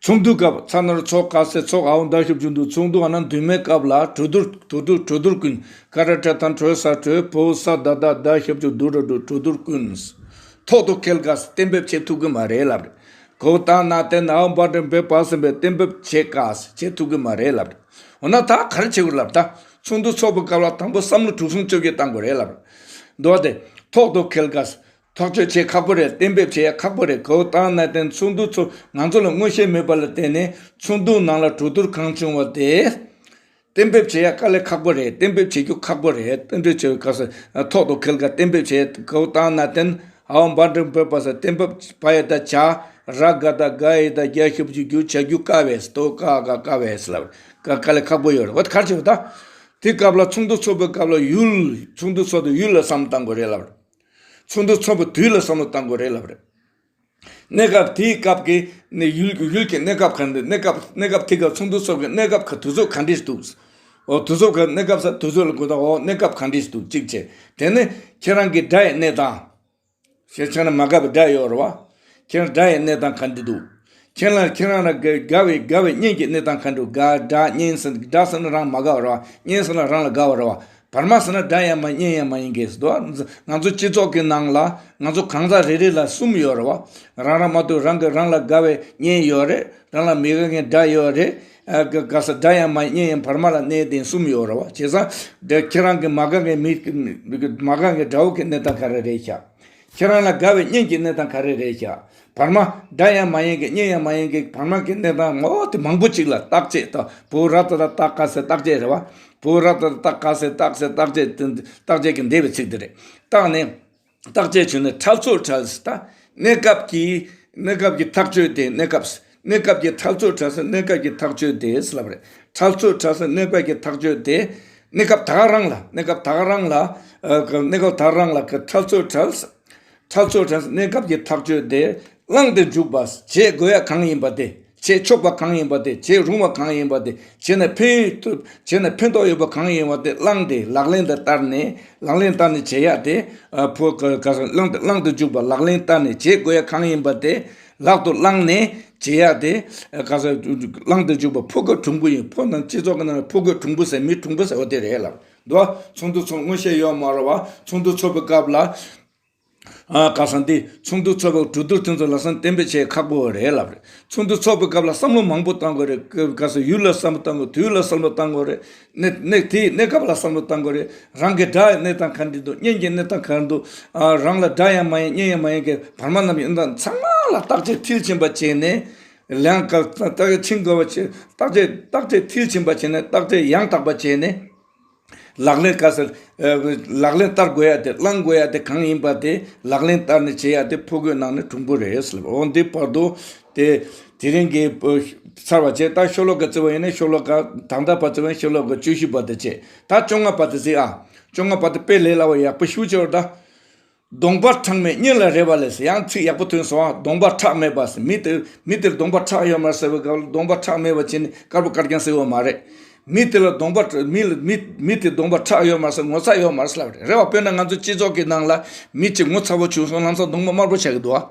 ཚོགས་འདུའི་སྐབས། ཚ་ན་རོ་ཚོ་ག་ས་ཚོགས། འ་འོག་མདའ་ཞབས་ཀྱུ་འདུ། ཚོགས་འདུ། འ་ན་འདུས་མའི་སྐབས་ལ། གྲོས་བསྡུར། གྲོས་བསྡུར། གྲོས་བསྡུར་ཀུན། ཀ་ར་ཏྲ་དང་གྲོས་ས་གྲོས། བོ་ས་ད་ད་མདའ་ཞབས་ཀྱུ་འདུ་ར་འདུ། གྲོས་བསྡུར་ཀུན། ཐོག་ཏུ་འཁེལ་དཀའ། གཏན་འབེབས་བྱེད་ཐུབ་ཀྱི་མ་རེད་ལབ་རེད། གོ་ཏང་ན་བརྟེན། འ་འོག་མདའ་འབོད་པ་ཟེར་བའི་གཏན་འབེབས་བྱེད་དཀའ། བྱེད་ཐུབ་ཀྱི་མ་རེད་ལབ་རེད། འོ་ན་ད་ག་རེ་བྱེད་དགོས་ལབ། ད་ཚོགས་འདུ་ཚོགས་པའི་སྐབས་ལ་དང་པོ་བསམ་བློ་དྲུག་གསུམ་བཅོ་བརྒྱད་བཏང་དགོས་རེད་ལབ་རེད། འདུག་བ་དེ། ཐོག་ཏུ་འཁེལ་དཀའ། ཐག་གཅོད་བྱེད་ཁག་པོ་རེད། གཏན་འབེབས་བྱེད་ཡ་ཁག་པོ་རེད། གོ་ཏང་ན་བརྟེན། ཚོགས་འདུ་ཚོགས། ང་ཚོ་ལ་མངོན་ཤེས་མེད་པ་ལ་བརྟེན་ནས་ཚོགས་འདུ་ནང་ལ་གྲོས་བསྡུར་གང་བྱུང་བ་དེ་གཏན་འབེབས་བྱེད་ཡ་དཀའ་ལས་ཁག་པོ་རེད། གཏན་འབེབས་བྱེད་རྒྱུ་ཁག་པོ་རེད། གཏན་འབེབས་བྱེད་པའི་སྐབས་སུ་ཐོག་ཏུ་འཁེལ་དཀའ། གཏན་འབེབས་བྱེད། གོ་ཏང་ན་བརྟེན། འ་འོག་མདའ་འབོད་པ་ས། གཏན་འབེབས། བ་ཡ་བཏགས་བྱ། ར་ག་བཏགས་རྒ་ཡ་བཏགས་རྒྱ་ཞབས་ཀྱུ་རྒྱུ། བྱ་རྒྱུ། དཀའ་བས། དོ་ཀ་ག་དཀའ་བས་ལབ། དཀའ་དཀའ་ལས་ཁག་པོ་ཡོད་རེད། འོ་དེ་ག་རེ་བྱེད་དགོས། ད་དེ་སྐབས་ལ་ཚོགས་འདུ་ཚོགས་པའི་སྐབས་ལ་ཡུལ། ཚོགས་འདུ་ཚོགས་དུས་ཡུལ་ལ་བསམ་བློ་བཏང་དགོས་རེད་ལབ་རེད། ཚོགས་འདུ་ཚོགས་པའི་དུས་ལ་བསམ་བློ་བཏང་དགོས་རེད་ལབ་རེད། གནས་སྐབས་དེའི་སྐབས་ཀྱི་ནི་ཡུལ། ཡུལ་གྱི་གནས་སྐབས་ག་འདྲ། གནས་སྐབས། གནས་སྐབས་དེ་སྐབས་ཚོགས་འདུ་ཚོགས་ཀྱི་གནས་སྐབས་ག་དུས་ཚོད་ག་འདྲས་འདུག་འོ་དུས་ཚོད་ག། གནས་སྐབས་ས་དུས་ཚོད་ལ་གོ་ད། འོ་གནས་སྐབས་ག་འདྲས་འདུག་གཅིག་བྱས། དེ་ནས་ཁྱེད་རང་གི་སྒྲ་ཡི་གནས་སྟངས། ཁྱེད་ཁྱེད་རང་མ་དགའ་བའི་སྒྲ་ཡོད་རེད་པ། ཁྱེད་རང་སྒྲ་ཡི་གནས་སྟངས་ག་འདྲས་འདུག་ཁྱེད་རང་ཁྱེད་རང་ལ་དགའ་དགའ་བའི་དགའ་བའི་གཉེན་གྱི་གནས་སྟངས་ག་འདྲས་འདུག་དགའ། སྒྲ་གཉེན་ཟེར། སྒྲ་ཟེར་ན་རང་མ་དགའ་བ་རེད་པ། གཉེན་ཟེར་ན་རང་ལ་དགའ་བ་རེད་པ། བར་མ་ཟེར་ན་སྒྲ་ཡང་མ་གཉེན་ཡང་མ་ཡིན་མཁན་ཟེར་འདུག་ང་ཚོ་སྤྱི་ཚོགས་ཀྱི་ནང་ལ་ང་ཚོ་གང་ཟག་རེ་རེ་ལ་གསུམ་ཡོད་རེད་པ། རང་རང་མ་གཏོགས་རང་གི་རང་ལ་དགའ་བའི་གཉེན་ཡོད་རེད། རང་ལ་མི་དགའ་མཁན་སྒྲ་ཡོད་རེད། ཨ་ག་ག་ས་སྒྲ་ཡང་མ་གཉེན་ཡང་བར་མ་ལ་གནས་དེ་གསུམ་ཡོད་རེད་པ། བྱས་ཙང་ཁྱེད་རང་གི་མ་དགའ་མཁན་མི། མ་དགའ་མཁན་དགྲ་བོ་གི་གནས་སྟངས་ག་རེ་རེད་ཤག་ཁྱེད་རང་ལ་དགའ་བའི་གཉེན་གྱི་གནས་སྟངས་ག་རེ་རེད་ཤག་བར་མ། སྒྲ་ཡང་མ་ཡིན་གྱི་གཉེན་ཡང་མ་ཡིན་གྱི་བར་མ་གི་གནས་སྟངས་ངོ་དེ་མང་པོ་ཅིག་ལ་བརྟག་དཔྱད་དང་། བོ་ར་ཏ་ད་བཏགས་རྟ་ཟེར་བརྟག་དཔྱད་རེད་པ། བོ་ར་ཏ་ད་བཏགས་རྟ་ཟེར་བརྟག་ཟེར་བརྟག་དཔྱད་དེ། བརྟག་དཔྱད་ཀྱི་འདས་པའི་ཚིག་དེ་རེད། བརྟགས་ནས། བརྟག་དཔྱད་བྱུང་ནས་འཕྲལ་ཚུལ་བྲལ་ཟེར། ད་གནས་སྐབས་ཀྱི། གནས་སྐབས་ཀྱི་ཐག་གཅོད་དེ། གནས་སྐབས། གནས་སྐབས་ཀྱི་འཕྲལ་ཚུལ་བྲལ་ཟེར། གནས་སྐབས་ཀྱི་ཐག་གཅོད་དེ་ཟེར་ལབ་རེད། འཕྲལ་ཚུལ་བྲལ་ཟེར། གནས་སྐབས་ཀྱི་ཐག་གཅོད་དེ། གནས་སྐབས་ད་ག་རང་ལ། གནས་སྐབས་ད་ག་རང་ལ། ཨ་གནས་སྐབས་ད་ག་རང་ལ་གི་འཕྲལ་ཚུལ་བྲལ། འཕྲལ་ཚུལ་བྲལ་ཟེར། གནས་སྐབས་ཀྱི་ཐག་གཅོད་དེ། བླངས་ཏེ་འཇུག་པ། བྱེད་དགོས་ཡ་གང་ཡིན་པ་དེ། བྱེད་ཆོག་པ་གང་ཡིན་པ་དེ། བྱེད་རུང་བ་གང་ཡིན་པ་དེ། བྱས་ནས་ཕན་ཐོགས། བྱས་ནས་ཕན་ཐོགས་ཡོད་པ་གང་ཡིན་པ་དེ་བླངས་ཏེ། ལག་ལེན་དུ་བསྟར་ནས། ལག་ལེན་བསྟར་ནས་བྱེད་ཡ་དེ། ཨ་ཕོ་ག་ག་ས་བླངས་ཏེ། བླངས་ཏེ་འཇུག་པ། ལག་ལེན་བསྟར་ནས། བྱེད་དགོས་ཡ་གང་ཡིན་པ་དེ་ལག་ཏུ་བླངས་ནས་བྱེད་ཡ་དེ། ཨ་ག་ས་བླངས་ཏེ་འཇུག་པ་ཕོ་རྒོད་གྲུང་པོ་ཡིན། ཕོ་ནང་སྤྱི་ཚོགས་ཀྱི་ནང་ལ་ཕོ་རྒོད་གྲུང་པོ་ཟེར། མི་གྲུང་པོ་ཟེར་བ་དེ་རེད་ལབ་འདུག་ཚོགས་འདུ་ཚོགས། མངོན་ཤེས་ཡོད་མ་རེད་པ། ཚོགས་འདུ་ཚོགས་པའི་སྐབས་ལ། ཨ་ག་ས་འདི་ཚོགས་འདུ་ཚོགས་པའི་གྲོས་བསྡུར་དེ་ཚོ་ལ་སང་གཏན་འབེབས་བྱེད་ཁག་པོ་རེད་ལབ་རེད། ཚོགས་འདུ་ཚོགས་པའི་སྐབས་ལ་བསམ་བློ་མང་པོ་བཏང་དགོས་རེད། ག་ག་ས་ཡུལ་ལ་བསམ་བློ་བཏང་དགོས། དུས་ལ་བསམ་བློ་བཏང་དགོས་རེད། གནས་གནས་དེའི་གནས་སྐབས་ལ་བསམ་བློ་བཏང་དགོས་རེད། རང་གི་སྒྲ་ཡི་གནས་སྟངས་ག་འདྲ་འདུག་གཉེན་གྱི་གནས་སྟངས་ག་འདྲ་འདུག་ཨ་རང་ལ་སྒྲ་ཡང་མ་ཡིན་གཉེན་ཡང་མ་ཡིན་གྱི་བར་མ་རྣམས་ཡིན་དང་ཚང་མ་ལ་བརྟག་དཔྱད་མཐིལ་ཕྱིན་པ་བྱས་ནས། ལན་ག་བརྟག་དཔྱད་ཕྱིན་དགོས་པ་བྱས། བརྟག་དཔྱད་བརྟག་དཔྱད་མཐིལ་ཕྱིན་པ་བྱས་ནས། བརྟག་དཔྱད་ཡང་དག་པ་བྱས་ནས། ལག་ལེན་ག་ས། ཨ་ལག་ལེན་བསྟར་དགོས་ཡ་དེ། བླང་དགོས་ཡ་དེ་གང་ཡིན་པ་དེ་ལག་ལེན་བསྟར་ནས་བྱེད་ཡ་དེ་ཕོ་རྒོད་ནང་ནས་གྲུང་པོ་རེད་ཟེར། འོ་འདི་བར་དུ་དེ་དེ་རིང་གི་ཚར་བ་བྱས། ད་ཤོ་ལོ་ཀ་བརྩི་བ་ཡིན་ན་ཤོ་ལོ་ཀ་ད་ལྟ་བར་བརྩི་བ་ཡིན་ན་ཤོ་ལོ་ཀ་བཅུ་བཞི་པ་དེ་བྱས། ད་བཅོ་ལྔ་པ་དེ་གཟིགས་ཨ། བཅོ་ལྔ་པ་དེ་དཔེ་ལས་སླ་བ་ཡག་པོ་ཞེ་པོ་ཅིག་ཡོད་རེད་ད། གདོང་པ་ཁྲག་མེད་སྙིང་ལ་རེ་བ་ལས་ཟེར། ཡང་ཚིག་ཡག་པོ་ཐོན་སོང་ཨ། གདོང་པ་ཁྲག་མེད་པ་ཟེར། མི་དེ་མི་དེར་གདོང་པ་ཁྲག་ཡོད་མ་རེད་ཟེར་བའི་སྐབས་ལ་གདོང་པ་ཁྲག་མེད་པ་བྱས་ནས་དཀར་པོ་དཀར་རྐྱང་ཟེར་བ་མ་རེད། མི་དེ་ལ་གདོང་པ་མི་ལ་མི་མི་དེ་གདོང་པ་ཁྲག་ཡོད་མ་རེད་ཟེར། ངོ་ཚ་ཡོད་མ་རེད་ཟེར་ལབ་རེད། རེད་བ། དཔེར་ན་ང་ཚོ་སྤྱི་ཚོགས་ཀྱི་ནང་ལ་མི་གཅིག་ངོ་ཚ་པོ་བྱུང་སོང་། ལམ་སང་གདོང་པ་དམར་པོ་ཆགས་ཀྱི་འདུག་ཨ།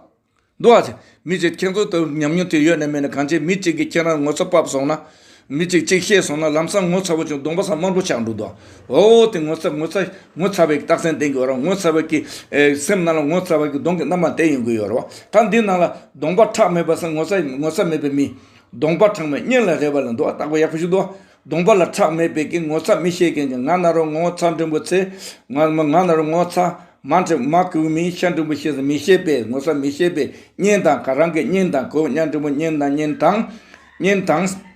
འདུག་ཨ་ཟེར། མི་གཅིག་ཁྱེད་ཚོ་ལྟ་བུ་ཉམས་མྱོང་དེ་ཡོད་ན་མེད་ན་གང་ཅི། མི་གཅིག་གིས་ཁྱེད་རང་ངོ་ཚ་བབས་སོང་ན། མི་གཅིག་གཅིག་བཤད་སོང་ན་ལམ་སང་ངོ་ཚ་པོ་བྱུང་། གདོང་པ་སང་དམར་པོ་ཆགས་འགྲོ་འདུག། འོ་དེ་ངོ་ཚ་ངོ་ཚ་ངོ་ཚ་བའི་རྟགས་མཚན་ལྡན་གྱི་ཡོད་ར། ངོ་ཚ་བའི་གི་ཨེ་སེམས་ནང་ལ་ངོ་ཚ་བའི་གི་གདོང་གི་རྣམ་པ་དེ་ཡོང་གི་ཡོད་ར་བ། ད་འདི་ནང་ལ་གདོང་པ་ཁྲག་མེད་པ་སང་ངོ་ཚ་ངོ་ཚ་མེད་པའི་མི། གདོང་པ་ཁྲག་མེད་སྙིང་ལ་རེ་བ་ལ་འདུག་བ། རྟག་པ་ཡག་པོ་ཞིག་འདུག་བ། གདོང་པ་ལ་ཁྲག་མེད་པའི་གི་ངོ་ཚ་མི་ཤེས་མཁན་གྱི། ང་ན་རོ་ངོ་ཚ་འབྲིང་པོ་ཚེ། ང་ང་ན་རོ་ངོ་ཚ། མ་འདྲེ་མ་གུས་མི་ཤ་འབྲིང་པོ་ཤེས་སུ་མི་ཤེས་པས། ངོ་ཚ་མི་ཤེས་པས། གཉེན་དང་ག་རང་གི་གཉེན་དང་གོ་གཉེན་འབྲིང་པོ་གཉེན་དང་གཉེན་དང་། གཉེན་དང་།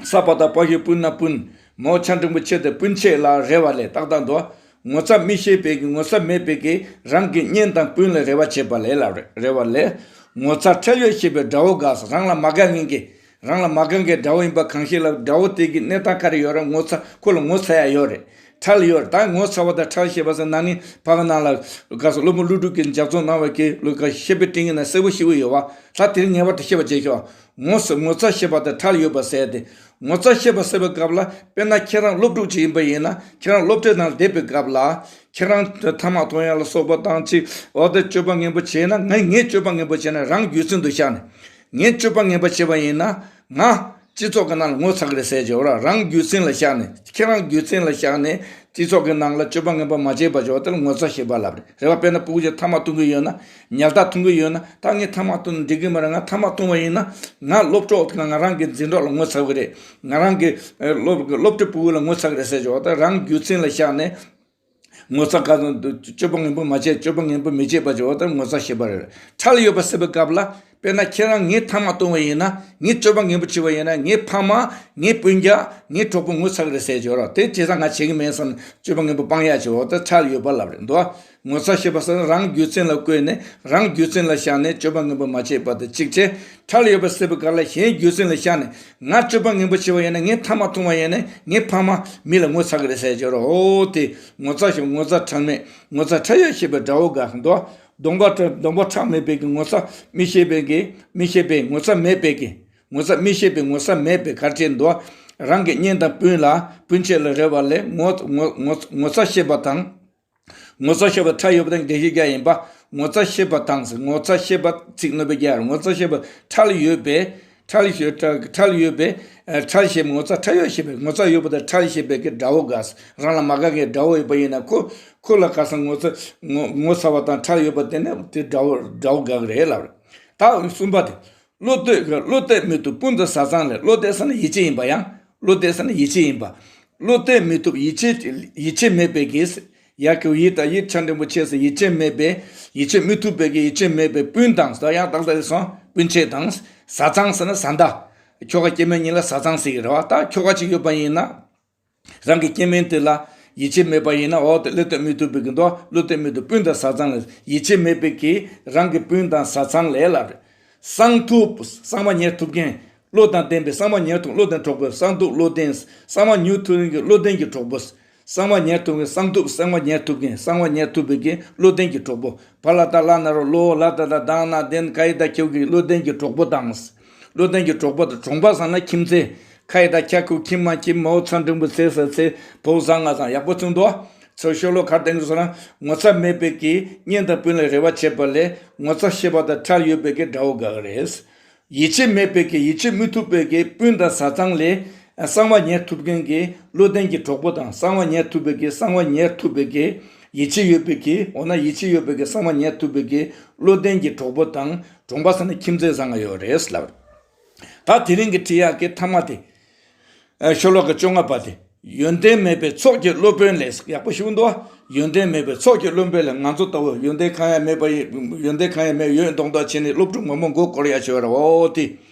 ས་པ་དང་པ་ཤུ་སྤུན་ན་སྤུན། མོ་ཆ་འབྲིང་པོ་ཆེ་སྟེ་སྤུན་མཆེད་ལ་རེ་བ་ལས་ཏག་ཏག་འདུག། ངོ་ཚ་མི་ཤེས་པའི་གི་ངོ་ཚ་མེད་པའི་གི་རང་གི་གཉེན་དང་སྤུན་ལ་རེ་བ་བྱེད་པ་ལས་ལ་རེ་རེ་བ་ལས། ངོ་ཚ་ཁྲེལ་ཡོད་ཤེས་པའི་དགྲ་བོ་དགའ་ས། རང་ལ་མ་དགའ་མཁན་གྱི། རང་ལ་མ་དགའ་མཁན་དགྲ་བོ་ཡིན་པ་གང་ཤེས་ལ། དགྲ་བོ་དེ་གི་གནས་སྟངས་ག་རེ་ཡོད་ར། ངོ་ཚ་ཁོ་ལ་ངོ་ཚ་ཡ་ཡོད་རེད། ཁྲེལ་ཡོད་རེད། ད་ངོ་ཚ་བ་དང་ཁྲེལ་ཤེས་པ་ཟེར་ན་ནི་ཕ་གི་ནང་ལ་ག་ས་སློབ་དཔོན་ཀླུ་སྒྲུབ་ཀྱིས་ལྗགས་རྩོམ་གནང་བའི་གི་ལུ་ག་བཤེས་པའི་སྤྲིང་ཡིག་ན་གསལ་པོ་ཞེ་པོ་ཡོད་བ། ད་དེ་རིང་ངེས་པར་དུ་ཤེས་པ་བྱེད་ཤོག། ངོ་ཚ་ངོ་ཚ་ཤེས་པ་དང་ཁྲེལ་ཡོད་པ་ཟེར་ཏེ། ངོ་ཚ་ཤེས་པ་ཟེར་བའི་སྐབས་ལ་དཔེར་ན་ཁྱེད་རང་སློབ་ཕྲུག་ཅིག་ཡིན་པ་ཡིན་ན་ཁྱེད་རང་སློབ་གྲྭའི་ནང་བསྡད་པའི་སྐབས་ལ་ཁྱེད་རང་ཐ་མག་འཐུང་ཡ་ལ་སོགས་པ་དང་ཅིག་འོ་དེ་སྤྱོད་པ་ངན་པ་བྱས་ན། ངས་ངས་སྤྱོད་པ་ངན་པ་བྱས་ན་རང་རྒྱུ་མཚན་དུ་བཞག་ནས། ངས་སྤྱོད་པ་ངན་པ་བྱས་པ་ཡིན་ན་ང་སྤྱི་ཚོགས་ཀྱི་ནང་ལ་ངོ་ཚ་གི་རེད་ཟེར་གྱི་ཡོད་ར། རང་རྒྱུ་མཚན་ལ་བཞག་ནས། ཁྱེད་རང་རྒྱུ་མཚན་ལ་བཞག་ནས་སྤྱི་ཚོགས་ཀྱི་ནང་ལ་སྤྱོད་པ་ངན་པ་མ་བྱས་པ་བྱས་པ་དེ་ལ་ངོ་ཚ་ཤེས་པ་ལབ་རེད། རེད་བ། དཔེར་ན་ཕྲུ་གུ་ཅིག་ཐ་མག་འཐུང་གི་ཡོད་ན། ཉལ་ཐ་འཐུང་གི་ཡོད་ན། ད་ངས་ཐ་མག་འཐུང་ན་འགྲིག་གི་མ་རེད། ང་ཐ་མག་འཐུང་བ་ཡིན་ན་ང་སློབ་གྲོགས་ང་རང་གི་འཛིན་གྲོགས་ལ་ངོ་ཚ་གི་རེད། ང་རང་གི་ཨེ་སློབ་སློབ་གྲྭའི་ཕྲུ་གུ་ལ་ངོ་ཚ་གི་རེད་ཟེར་གྱི་ཡོད་ར། ད་རང་རྒྱུ་མཚན་ལ་བཞག་ནས། ངོ་ཚ་ག་ཚོད་འདུག། སྤྱོད་པ་ངན་པ་མ་བྱས། སྤྱོད་པ་ངན་པ་མི་བྱེད་པ་བྱས་པ་དེ་ངོ་ཚ་ཤེས་པ་རེད། ཁྲེལ་ཡོད་པ་ཟེར་བའི་སྐབས་ལ་དཔེར་ན་ཁྱེད་རང་ངས་ཐ་མག་འཐུང་བ་ཡིན་ན། ངས་སྤྱོད་པ་ངན་པ་བྱས་པ་ཡིན་ན། ངའི་ཕ་མ། ངའི་སྤུན་ཀྱག། ངའི་གྲོགས་པོ་ངོ་ཚ་གི་རེད་ཟེར་གྱི་ཡོད་ར། དེ་བྱས་ཙང་ང་བྱེད་ཀྱི་མེད་བསམ་ནས་སྤྱོད་པ་ངན་པ་སྤང་ཡག་བྱས་པ་དེ་ཁྲེལ་ཡོད་པ་ལབ་རེད་འདུག། ངོ་ཚ་ཤེས་པ་ཟེར་ན་རང་རྒྱུ་མཚན་ལ་བཀོད་ནས་རང་རྒྱུ་མཚན་ལ་བཞག་ནས་སྤྱོད་པ་ངན་པ་མ་བྱས་པ་དེ་གཅིག་བྱས། ཁྲེལ་ཡོད་པ་ཟེར་བའི་སྐབས་ལ་གཞན་རྒྱུ་མཚན་ལ་བཞག་ནས། ང་སྤྱོད་པ་ངན་པ་བྱས་པ་ཡིན་ན། ངས་ཐ་མག་འཐུང་བ་ཡིན་ན་ངའི་ཕ་མ་མི་ལ་ངོ་ཚ་གི་རེད་ཟེར་གྱི་ཡོད་ར། འོ་དེ་ངོ་ཚ་ཤེས། ངོ་ཚ་ཁྲེལ་མེད། ངོ་ཚ་ཁྲེལ་ཡོད་ཤེས་པའི་དགྲ་བོ་དགའ་འདུག། གདོང་པ་ཁྲ་གདོང་པ་ཁྲག་མེད་པའི་གི་ངོ་ཚ་མི་ཤེས་པའི་གི་མི་ཤེས་པའི་ངོ་ཚ་མེད་པའི་གི། ངོ་ཚ་མི་ཤེས་པའི་ངོ་ཚ་མེད་པའི་གར་བྱེད་འདུག། རང་གི་གཉེན་དང་སྤུན་ལ་སྤུན་མཆེད་ལ་རེ་བ་ལས། ངོ་ངོ་ངོ་ངོ་ཚ་ཤེས་པ་དང་། ངོ་ཚ་ཤེས་པ་ཁྲེལ་ཡོད་པ་དང་འགྲེལ་བཤད་རྒྱག་ཡིན་པ། ངོ་ཚ་ཤེས་པ་དང་ཟེར། ངོ་ཚ་ཤེས་པ་ཚིག་ནོར་བུ་རྒྱག། ངོ་ཚ་ཤེས་པ་ཁྲེལ་ཡོད་པའི། ཁྲེལ་ཡོད་ཁྲེལ་ཁྲེལ་ཡོད་པའི། ཨ་ཁྲེལ་ཤེས། ངོ་ཚ་ཁྲེལ་ཡོད་ཤེས་པའི། ངོ་ཚ་ཡོད་པ་དང་ཁྲེལ་ཤེས་པའི་གི་དགྲ་བོ་དགའ། རང་ལ་མ་དགའ་མཁན་དགྲ་བོ་ཡོད་པ་ཡིན་ན་ཁོ་ཁོ་ལ་ག་ས་ངོ་ཚ་ངོ་ངོ་ཚ་བ་དང་ཁྲེལ་ཡོད་པ་དེ་ནི་དེ་དགྲ་བོ་དགྲ་བོ་དགའ་གི་རེད་ལབ་རེད། ད་གསུམ་པ་དེ། བློ་གཏད་བློ་གཏད་མི་ཐུབ་སྤུན་ཟླ་བཟའ་ཚང་ལས། བློ་གཏད་ཟེར་ན་ཡིད་ཆེས་ཡིན་པ་ཡང་། བློ་གཏད་ཟེར་ན་ཡིད་ཆེས་ཡིན་པ། བློ་གཏད་མི་ཐུབ། ཡིད་ཆེས་ཡིད་ཆེས་མེད་པའི་གི། ཡ་གི་ཡིད་དང་ཡིད་ཆ་འདྲེན་པོ་བྱས་སོ། ཡིད་ཆེས་མེད་པའི། ཡིད་ཆེས་མི་ཐུབ་པའི་གི། ཡིད་ཆེས་མེད་པའི་སྤུན་དང་ཟེར། ཡང་དག་ས་རེ་སོང་། སྤུན་མཆེད་དང་། བཟའ་ཚང་ཟེར་ན་བཟའ་ཟླ། ཁྱོ་ག་སྐྱེ་དམན་གཉིས་ལ་བཟའ་ཚང་ཟེར་གི་རེད་བ། ད་ཁྱོ་ག་ཅིག་ཡོད་པ་ཡིན་ན། རང་གི་སྐྱེ་དམན་དེ་ལ་ཡིད་ཆེས་མེད་པ་ཡིན་ན། འོ་དེ་བློ་གཏད་མི་ཐུབ་པའི་གི་འདུག། བློ་གཏད་མི་ཐུབ་སྤུན་དང་བཟའ་ཚང་ལ་ཡིད་ཆེས་མེད་པའི་གི་རང་གི་སྤུན་དང་བཟའ་ཚང་ལས་ལ་རེད། གསང་ཐུབ། གསང་བ་ཉར་ཐུབ་མཁན། བློ་དང་ལྡན་པའི་གསང་བ་ཉར་ཐུབ། བློ་ལྡན་གྲོགས་པོ། གསང་ཐུབ་བློ་ལྡན། གསང་བ་ཉར་ཐུབ་མཁན་གྱི་བློ་ལྡན་གྱི་གྲོགས་པོ། གསང་བ་ཉར་ཐུབ་མཁན། གསང་ཐུབ། གསང་བ་ཉར་ཐུབ་མཁན། གསང་བ་ཉར་ཐུབ་པའི་གི་བློ་ལྡན་གྱི་གྲོགས་པོ། བ་ལ་ཏ་ལ་ན་རོ་ལོ་ལ་ད་ད་དང་ན་ལྡན་ག་ཡི་ད་ཁྱེའུ་གི་བློ་ལྡན་གྱི་གྲོགས་པོ་དང་། བློ་ལྡན་གྱི་གྲོགས་པོ་དང་གྲོང་པ་ཟེར་ན་ཁྱིམ་མཚེས། ཁ་ཡི་ད་ཁྱ་ཁུ་ཁྱི་མ་ཁྱི་མོ་ཚ་འབྲིང་པོ་ཚེ་ས་ཚེ་བོ་བཟང་ང་ཚང་ཡག་པོ་ཚུན་དུ། ཚོ་ཤོ་ལོ་ཁར་ལྡན་གྱི་སོ་ན་ངོ་ཚ་མེད་པའི་གི་གཉེན་དང་སྤུན་ལ་རེ་བ་བྱེད་པ་ལས་ངོ་ཚ་ཤེས་པ་དང་ཁྲེལ་ཡོད་པའི་གི་དགྲ་བོ་དགའ་གི་རེད། ཡིད་ཆེས་མེད་པའི་གི་ཡིད་ཆེས་མི་ཐུབ་པའི་གི་སྤུན་དང་བཟའ་ཚང་ལས་གསང་བ་ཉར་ཐུབ་མཁན་གྱི་བློ་ལྡན་གྱི་གྲོགས་པོ་དང་། གསང་བ་ཉར་ཐུབ་པའི་གི་གསང་བ་ཉར་ཐུབ་པའི་གི་ཡིད་ཆེས་ཡོད་པའི་གི་འོ་ན་ཡིད་ཆེས་ཡོད་པའི་གི་གསང་བ་ཉར་ཐུབ་པའི་གི་བློ་ལྡན་གྱི་གྲོགས་པོ་དང་གྲོང་པ་ཟེར་ན་ཁྱིམ་མཚེས་བཟང་ང་ཡོད་རེད་ལབ། ད་དེ་རིང་གི་ཁྲིད་ཡག་གི་ཐ་མ་དེ། ཨ་ཤོ་ལོ་ཀ་བཅོ་ལྔ་པ་དེ། ཡོན་ཏན་མེད་པའི་ཚོགས་ཀྱི་སློབ་དཔོན་ལས། ཡག་པོ་ཞུ་འདུག། ཡོན་ཏན་མེད་པའི་ཚོགས་ཀྱི་སློབ་དཔོན་ལས། ང་ཚོ་ལྟ་བུ་ཡོན་ཏན་གང་ཡང་མེད་པ་ཡི་ཡོན་ཏན་གང་ཡང་མེད། ཡོད་མདོག་མདོག་བྱས་ནས་སློབ་ཕྲུག་མང་པོ་མགོ་སྐོར་ཡག་བྱེད་པ་རེད། འོ་དེ།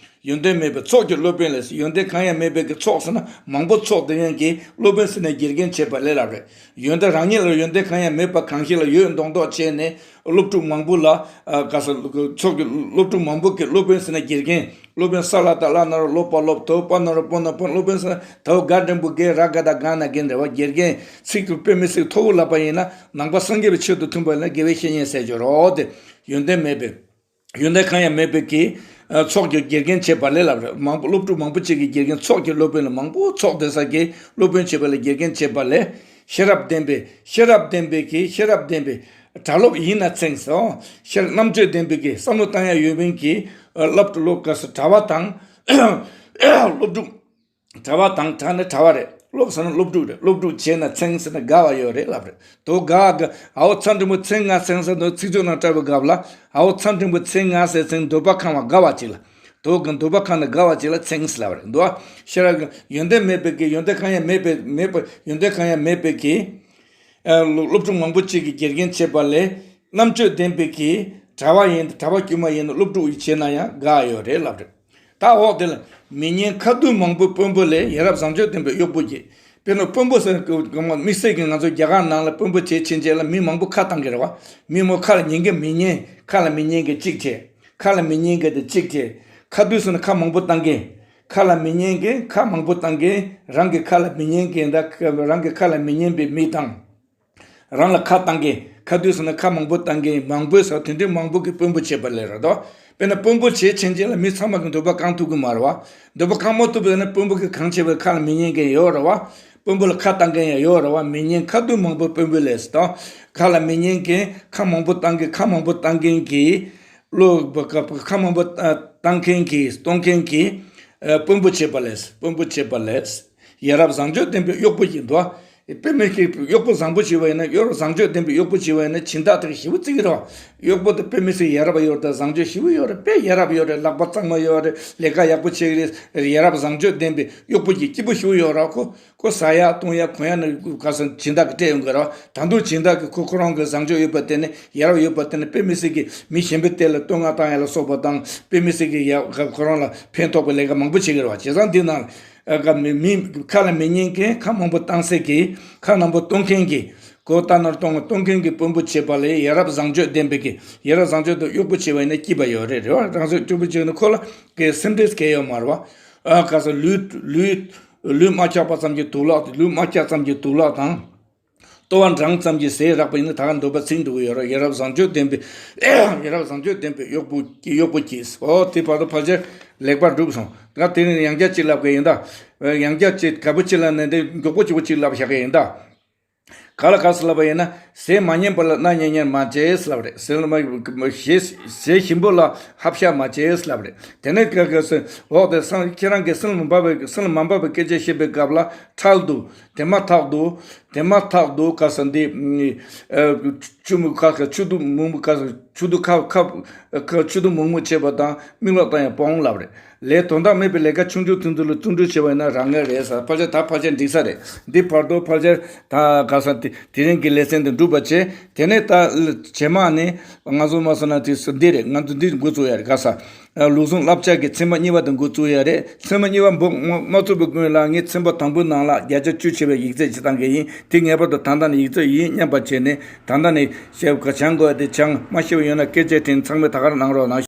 ཡོན་ཏན་མེད་པའི་ཚོགས་ཀྱི་སློབ་དཔོན་ལས། ཡོན་ཏན་གང་ཡང་མེད་པའི་གི་ཚོགས་ཟེར་ན་མང་པོ་ཚོགས་དེ་ཡང་གི་སློབ་དཔོན་ཟེར་ནས་དགེ་རྒན་བྱེད་པ་ལས་ལབ་རེད། ཡོན་ཏན་རང་ཉིད་ལ་ཡོན་ཏན་གང་ཡང་མེད་པ་གང་ཞིག་ལ་ཡོད་མདོག་མདོག་བྱས་ནས་སློབ་ཕྲུག་མང་པོ་ལ་ཨ་ག་ས་ཚོགས་ཀྱི་སློབ་ཕྲུག་མང་པོ་གི་སློབ་དཔོན་ཟེར་ན་དགེ་རྒན། སློབ་དཔོན་ས་ལ་བཏགས་སླ་ན་རོ་སློ་པ་སློབ། དོ་པ་ན་རོ་པོ་ན་དཔོན། སློབ་དཔོན་ཟེར་ན་དོ་ག་འགྲེང་བུ་དགེ་ར་ག་ད་ག་ན་རྒན་རེད་བ། དགེ་རྒན་ཚིག་གི་དཔེ་མི་སྲིད་མཐོ་བོ་ལབ་པ་ཡིན་ན་ནང་པ་སངས་རྒྱས་པའི་ཆོས་དང་མཐུན་པ་ཡིན་ན་དགེ་བའི་བཤེས་གཉེན་ཟེར་རྒྱུ་རོ། དེ་ཡོན་ཏན་མེད་པའི་ཡོན་ཏན་གང་ཡང་མེད་པའི་གི་ཨ་ཚོགས་ཀྱི་དགེ་རྒན་བྱེད་པ་ལས་ལབ་རེད། མང་པོ་སློབ་ཕྲུག་མང་པོ་ཅིག་གི་དགེ་རྒན་ཚོགས་ཀྱི་སློབ་དཔོན་ལ་མང་པོ་ཚོགས་བསྡད་ས་གི་སློབ་དཔོན་བྱེད་པ་ལ་དགེ་རྒན་བྱེད་པ་ལས། ཤེས་རབ་ལྡན་པའི་ཤེས་རབ་ལྡན་པའི་གི་ཤེས་རབ་ལྡན་པའི་གྲྭ་སློབ་ཡིན་ན་ཚེངས་སོ། ཤེས་རྣམ་དཔྱོད་ལྡན་པའི་གི་བསམ་བློ་བཏང་ཡ་ཡོད་མིན་གི་ཨ་སློབ་ཕྲུག་སློབ་ག་ས་གྲྭ་བ་དང་སློབ་ཕྲུག་གྲྭ་བ་དང་གྲྭ་ནི་གྲྭ་བ་རེད། སློབ་ཟེར་ན་སློབ་ཕྲུག་རེད། སློབ་ཕྲུག་བྱས་ན་ཚེངས་ཟེར་ན་དགའ་བ་ཡོད་རེད་ལབ་རེད། དོ་དགའ་གི་ཨའོ་ཚ་འགྲེང་བུ་ཚེངས་ང་ཚེངས་ཟེར་དོ་ཚིག་མཛོད་ནང་བཀྲལ་བའི་སྐབས་ལ་ཨའོ་ཚ་འགྲེང་བུ་ཚེངས་ང་ཟེར་ཚེངས་འདོད་པ་ཁེངས་བ་དགའ་བ་ཅིག་ལ། དོ་གི་འདོད་པ་ཁེངས་ནས་དགའ་བ་ཅིག་ལ་ཚེངས་ལབ་རེད་འདུག་ཤེས་རབ་ཀྱི་ཡོན་ཏན་མེད་པའི་གི་ཡོན་ཏན་གང་ཡང་མེད་པའི་མེད་པ་ཡོན་ཏན་གང་ཡང་མེད་པའི་གི་ཨ་སློབ་སློབ་ཕྲུག་མང་པོ་ཅིག་གི་དགེ་རྒན་བྱེད་པ་ལས་རྣམ་དཔྱོད་ལྡན་པའི་གི་གྲྭ་བ་ཡིན་གྲྭ་བ་དཀྱུས་མ་ཡིན་ན་སློབ་ཕྲུག་ཡིས་བྱས་ན་ཡང་དགའ་ཡོད་རེད་ལབ་རེད། ད་འོག་དེ་ལ་མི་ཉན་ཁ་རྡུང་མང་པོའི་དཔོན་པོ་ལས་ཡ་རབས་བཟང་སྤྱོད་ལྡན་པའི་གཡོག་པོ་གྱིས། དཔེར་ན་དཔོན་པོ་ཟེར་དམིགས་བསལ་གྱི་ང་ཚོ་རྒྱ་གར་ནང་ལ་དཔོན་པོ་བྱེད་ཕྱིན་ཆད་ལ་མི་མང་པོ་ཁ་བཏང་གི་རེད་བ། མི་མོ་ཁ་ལ་ཉན་གི་མི་ཉན་ཁ་ལ་མི་ཉན་གི་གཅིག་བྱས། ཁ་ལ་མི་ཉན་གི་དེ་གཅིག་བྱས། ཁ་རྡུང་ཟེར་ན་ཁ་མང་པོ་བཏང་གི་ཁ་ལ་མི་ཉན་གི་ཁ་མང་པོ་བཏང་གི་རང་གི་ཁ་ལ་མི་ཉན་གི་ད་རང་གི་ཁ་ལ་མི་ཉན་པའི་མི་དང་། རང་ལ་ཁ་བཏང་མཁན། ཁ་རྡུང་ཟེར་ན་ཁ་མང་པོ་བཏང་མཁན། མང་པོའི་ས་དེ་འདྲའི་མང་པོ་གི་དཔོན་པོ་བྱེད་པ་ལས་རེད་དོ། དཔེར་ན་དཔོན་པོ་བྱེད་ཕྱིན་ཆད་ལ་མི་ཚང་མ་གི་འདོད་པ་བསྐང་ཐུབ་ཀྱི་མ་རེད་བ། འདོད་པ་བསྐང་མ་ཐུབ་པ་ཡིན་ན་དཔོན་པོ་གི་གང་བྱེད་པའི་ཁ་ལ་མི་ཉན་མཁན་ཡོད་རེད་བ། དཔོན་པོ་ལ་ཁ་བཏང་མཁན་ཡང་ཡོད་རེད་བ། མི་ཉན་ཁ་རྡུང་མང་པོ་དཔོན་པོ་ལས་སུ་དང་། ཁ་ལ་མི་ཉན་མཁན། ཁ་མང་པོ་བཏང་མཁན། ཁ་མང་པོ་བཏང་མཁན་གྱི་བློ་ཁ་མང་པོ་བཏང་མཁན་གྱི་གཏོང་མཁན་གྱི་དཔོན་པོ་བྱེད་པ་ལས། དཔོན་པོ་བྱེད་པ་ལས། ཡ་རབས་བཟང་སྤྱོད་ལྡན་པའི་གཡོག་པོ་ཡིན་དོ། དཔེ་མི་སྲིད་གཡོག་པོ་བཟང་པོ་བྱས་པ་ཡིན་ན། ཡ་རབས་བཟང་སྤྱོད་ལྡན་པའི་གཡོག་པོ་བྱས་པ་ཡིན་ན་སྦྱིན་བདག་དེ་ག་ཞེ་པོ་བརྩི་གི་རེད་བ། གཡོག་པོ་དེ་དཔེ་མི་སྲིད་ཡ་རབས་ཡོད་རེད། བཟང་སྤྱོད་ཞེ་པོ་ཡོད་རེད། དཔེ་ཡ་རབས་ཡོད་རེད། ལག་པ་གཙང་མ་ཡོད་རེད། ལས་ཀ་ཡག་པོ་བྱེད་ཀྱི་རེད། ཡ་རབས་བཟང་སྤྱོད་ལྡན་པའི་གཡོག་པོ་གྱི་སྐྱིད་པོ་ཞེ་པོ་ཡོད་རེད། ཁོ་ཁོ་ཟ་ཡ་བཏུང་ཡ་གོན་ཡ་ནི་ག་ས་སྦྱིན་བདག་གིས་སྤྲད་ཡོང་གི་རེད་བ། ད་དུང་སྦྱིན་བདག་གིས་ཁོ་ཁོ་རང་གི་བཟང་སྤྱོད་ཡོད་པ་དེ་ནི་ཡ་རབས་ཡོད་པ་དེ་ནི་དཔེ་མི་སྲིད་ཀྱི་མི་གཞན་པའི་ལྟས་ལ་བསྟོད་བསྔགས་བཏང་ཡ་ལ་སོགས་པ་དང་། དཔེ་མི་སྲིད་ཀྱི་ཡ་ཁོ་རང་ལ་ཕན་ཐོགས་པའི་ལས་ཀ་མང་པོ་བྱེད་ཀྱི་རེད་བ། བྱས་ཙང་འདི་ནང་ཨ་ཀ་མི་མི་ཁ་ལ་མི་ཉན་མཁན། ཁ་མང་པོ་བཏང་སའི་གི་ཁ་མང་པོ་གཏོང་མཁན་གྱི་གོ་ད་ནར་གཏོང་གཏོང་མཁན་གྱི་དཔོན་པོ་བྱེད་པ་ལས་ཡ་རབས་བཟང་སྤྱོད་ལྡན་པའི་གི་ཡ་རབས་བཟང་སྤྱོད་དུ་གཡོག་པོ་བྱེད་པ་ཡིན་ན་སྐྱིད་པ་ཡོད་རེད། རེད་བ། རང་སོ་གཅིག་པུ་བྱས་ན་ཁོ་ལ་གི་སེམས་ཁྲལ་གལ་ཡོད་མ་རེད་བ། ཨ་ཁ་ས་ལུས་ལུས་ལུས་མ་འཁྱག་པ་ཙམ་གྱིས་དུག་ལོག་ལུས་མ་འཁྱག་ཙམ་གྱིས་དུག་ལོག་དང་། ལྟོ་བ་འགྲངས་ཙམ་གྱིས་ཟས་རགས་པ་ཡིན་ན་ད་ག་འདོད་པ་ཚིམ་འགྲོ་གི་ཡོད་རེད། ཡ་རབས་བཟང་སྤྱོད་ལྡན་པའི་ཡ་རབས་བཟང་སྤྱོད་ལྡན་པའི་གཡོག་པོ་གི་གཡོག་པོ་གྱིས། ཨོ་དེ་བར་དུ་ཕལ་ཆེར་ལེགས་པར་གྲུབ་སོང་། ད་དེ་ནས་ཡང་བསྐྱར་གཅིག་ལབ་གི་ཡིན་ད། ཡང་བསྐྱར་གཅིག་ག་པོ་གཅིག་ལབ་ནས་འདི་མགྱོགས་པོ་གཅིག་པོ་གཅིག་ལབ་བཞག་གི་ཡིན་ད། ག་ལ་ག་ཟེར་ལབ་པ་ཡིན་ན། ཟས་མ་ཉན་པ་ལ་སྣ་ཉན་ཉན་མ་བྱེད་ལབ་རེད། ཟས་ལ་མ་ཞེས་ཟས་ཞིམ་པོ་ལ་ཧབ་ཤ་མ་བྱེད་ལབ་རེད། དེ་ནས་ག་ག་ཟེར་འོག་དེ་སང་ཁྱེད་རང་གིས་སེམས་ལ་མ་འབབ་པའི་སེམས་ལ་མ་འབབ་པའི་སྐད་ཆ་བཤད་པའི་སྐབས་ལ་ཁྲལ་འདུག་དེ་མ་ཐག་འདུག་དེ་མ་ཐག་འདུག་ག་ཟེར་འདི་ཨ་ཆུ་མུ་ག་ག་ཆུ་དུ་མུག་མུག་ག་ཟེར་ཆུ་དུ་ཁ་ཁ་ཁ་ཆུ་དུ་མུག་མུག་བྱེད་པ་དང་མིག་ལོག་བཏང་ཡང་སྤོང་ལབ་རེད། ལས་དོན་དག་མེད་པའི་ལས་ཀ་ཆུང་ཆུང་ཐུང་ཐུང་ལ་བརྩོན་འགྲུས་བྱས་པ་ཡིན་ན་རང་ངལ་རེད་ཟེར། ཕལ་ཆེར་ད་ཕལ་ཆེར་འགྲིག་ས་རེད། འདི་བར་དུ་ཕལ་ཆེར་ད་ག་ས་དེ་དེ་རིང་གི་ལེ་ཚན་འདི་འགྲུབ་པ་བྱས། དེ་ནས་ད་རྗེས་མ་ནི་ང་ཚོ་མ་སོང་ན་དེ་འདི་རེད། ང་ཚོ་འདི་འགོ་བཙུགས་ཡ་རེད། ག་ས་ལུགས་ཟུང་བསླབ་བྱ་གི་ཚན་པ་གཉིས་པ་དེ་འགོ་བཙུགས་ཡ་རེད། ཚན་པ་གཉིས་པ་འགོ་མ་བཙུགས་པའི་སྔོན་ལ་ངས་ཚན་པ་དང་པོའི་ནང་ལ་བརྒྱ་ཆ་བཅུ་བྱས་པའི་ཡིག་ཚད་ཅིག་བཏང་གི་ཡིན། དེ་ངེས་པར་དུ་ད་ལྟ་ནས་ཡིག་ཚད་ཡིན་སྙམ་པ་བྱས་ནས་ད་ལྟ་ནས་བྱས་སྦྱང་དགོས་ཡ་དེ་སྦྱང་། མ་ཤེས་པ་ཡོད་ན་སྐད་ཆ་དྲིས། ཚང་མས་ད་ག་རང་གནང་རོགས་གནང་།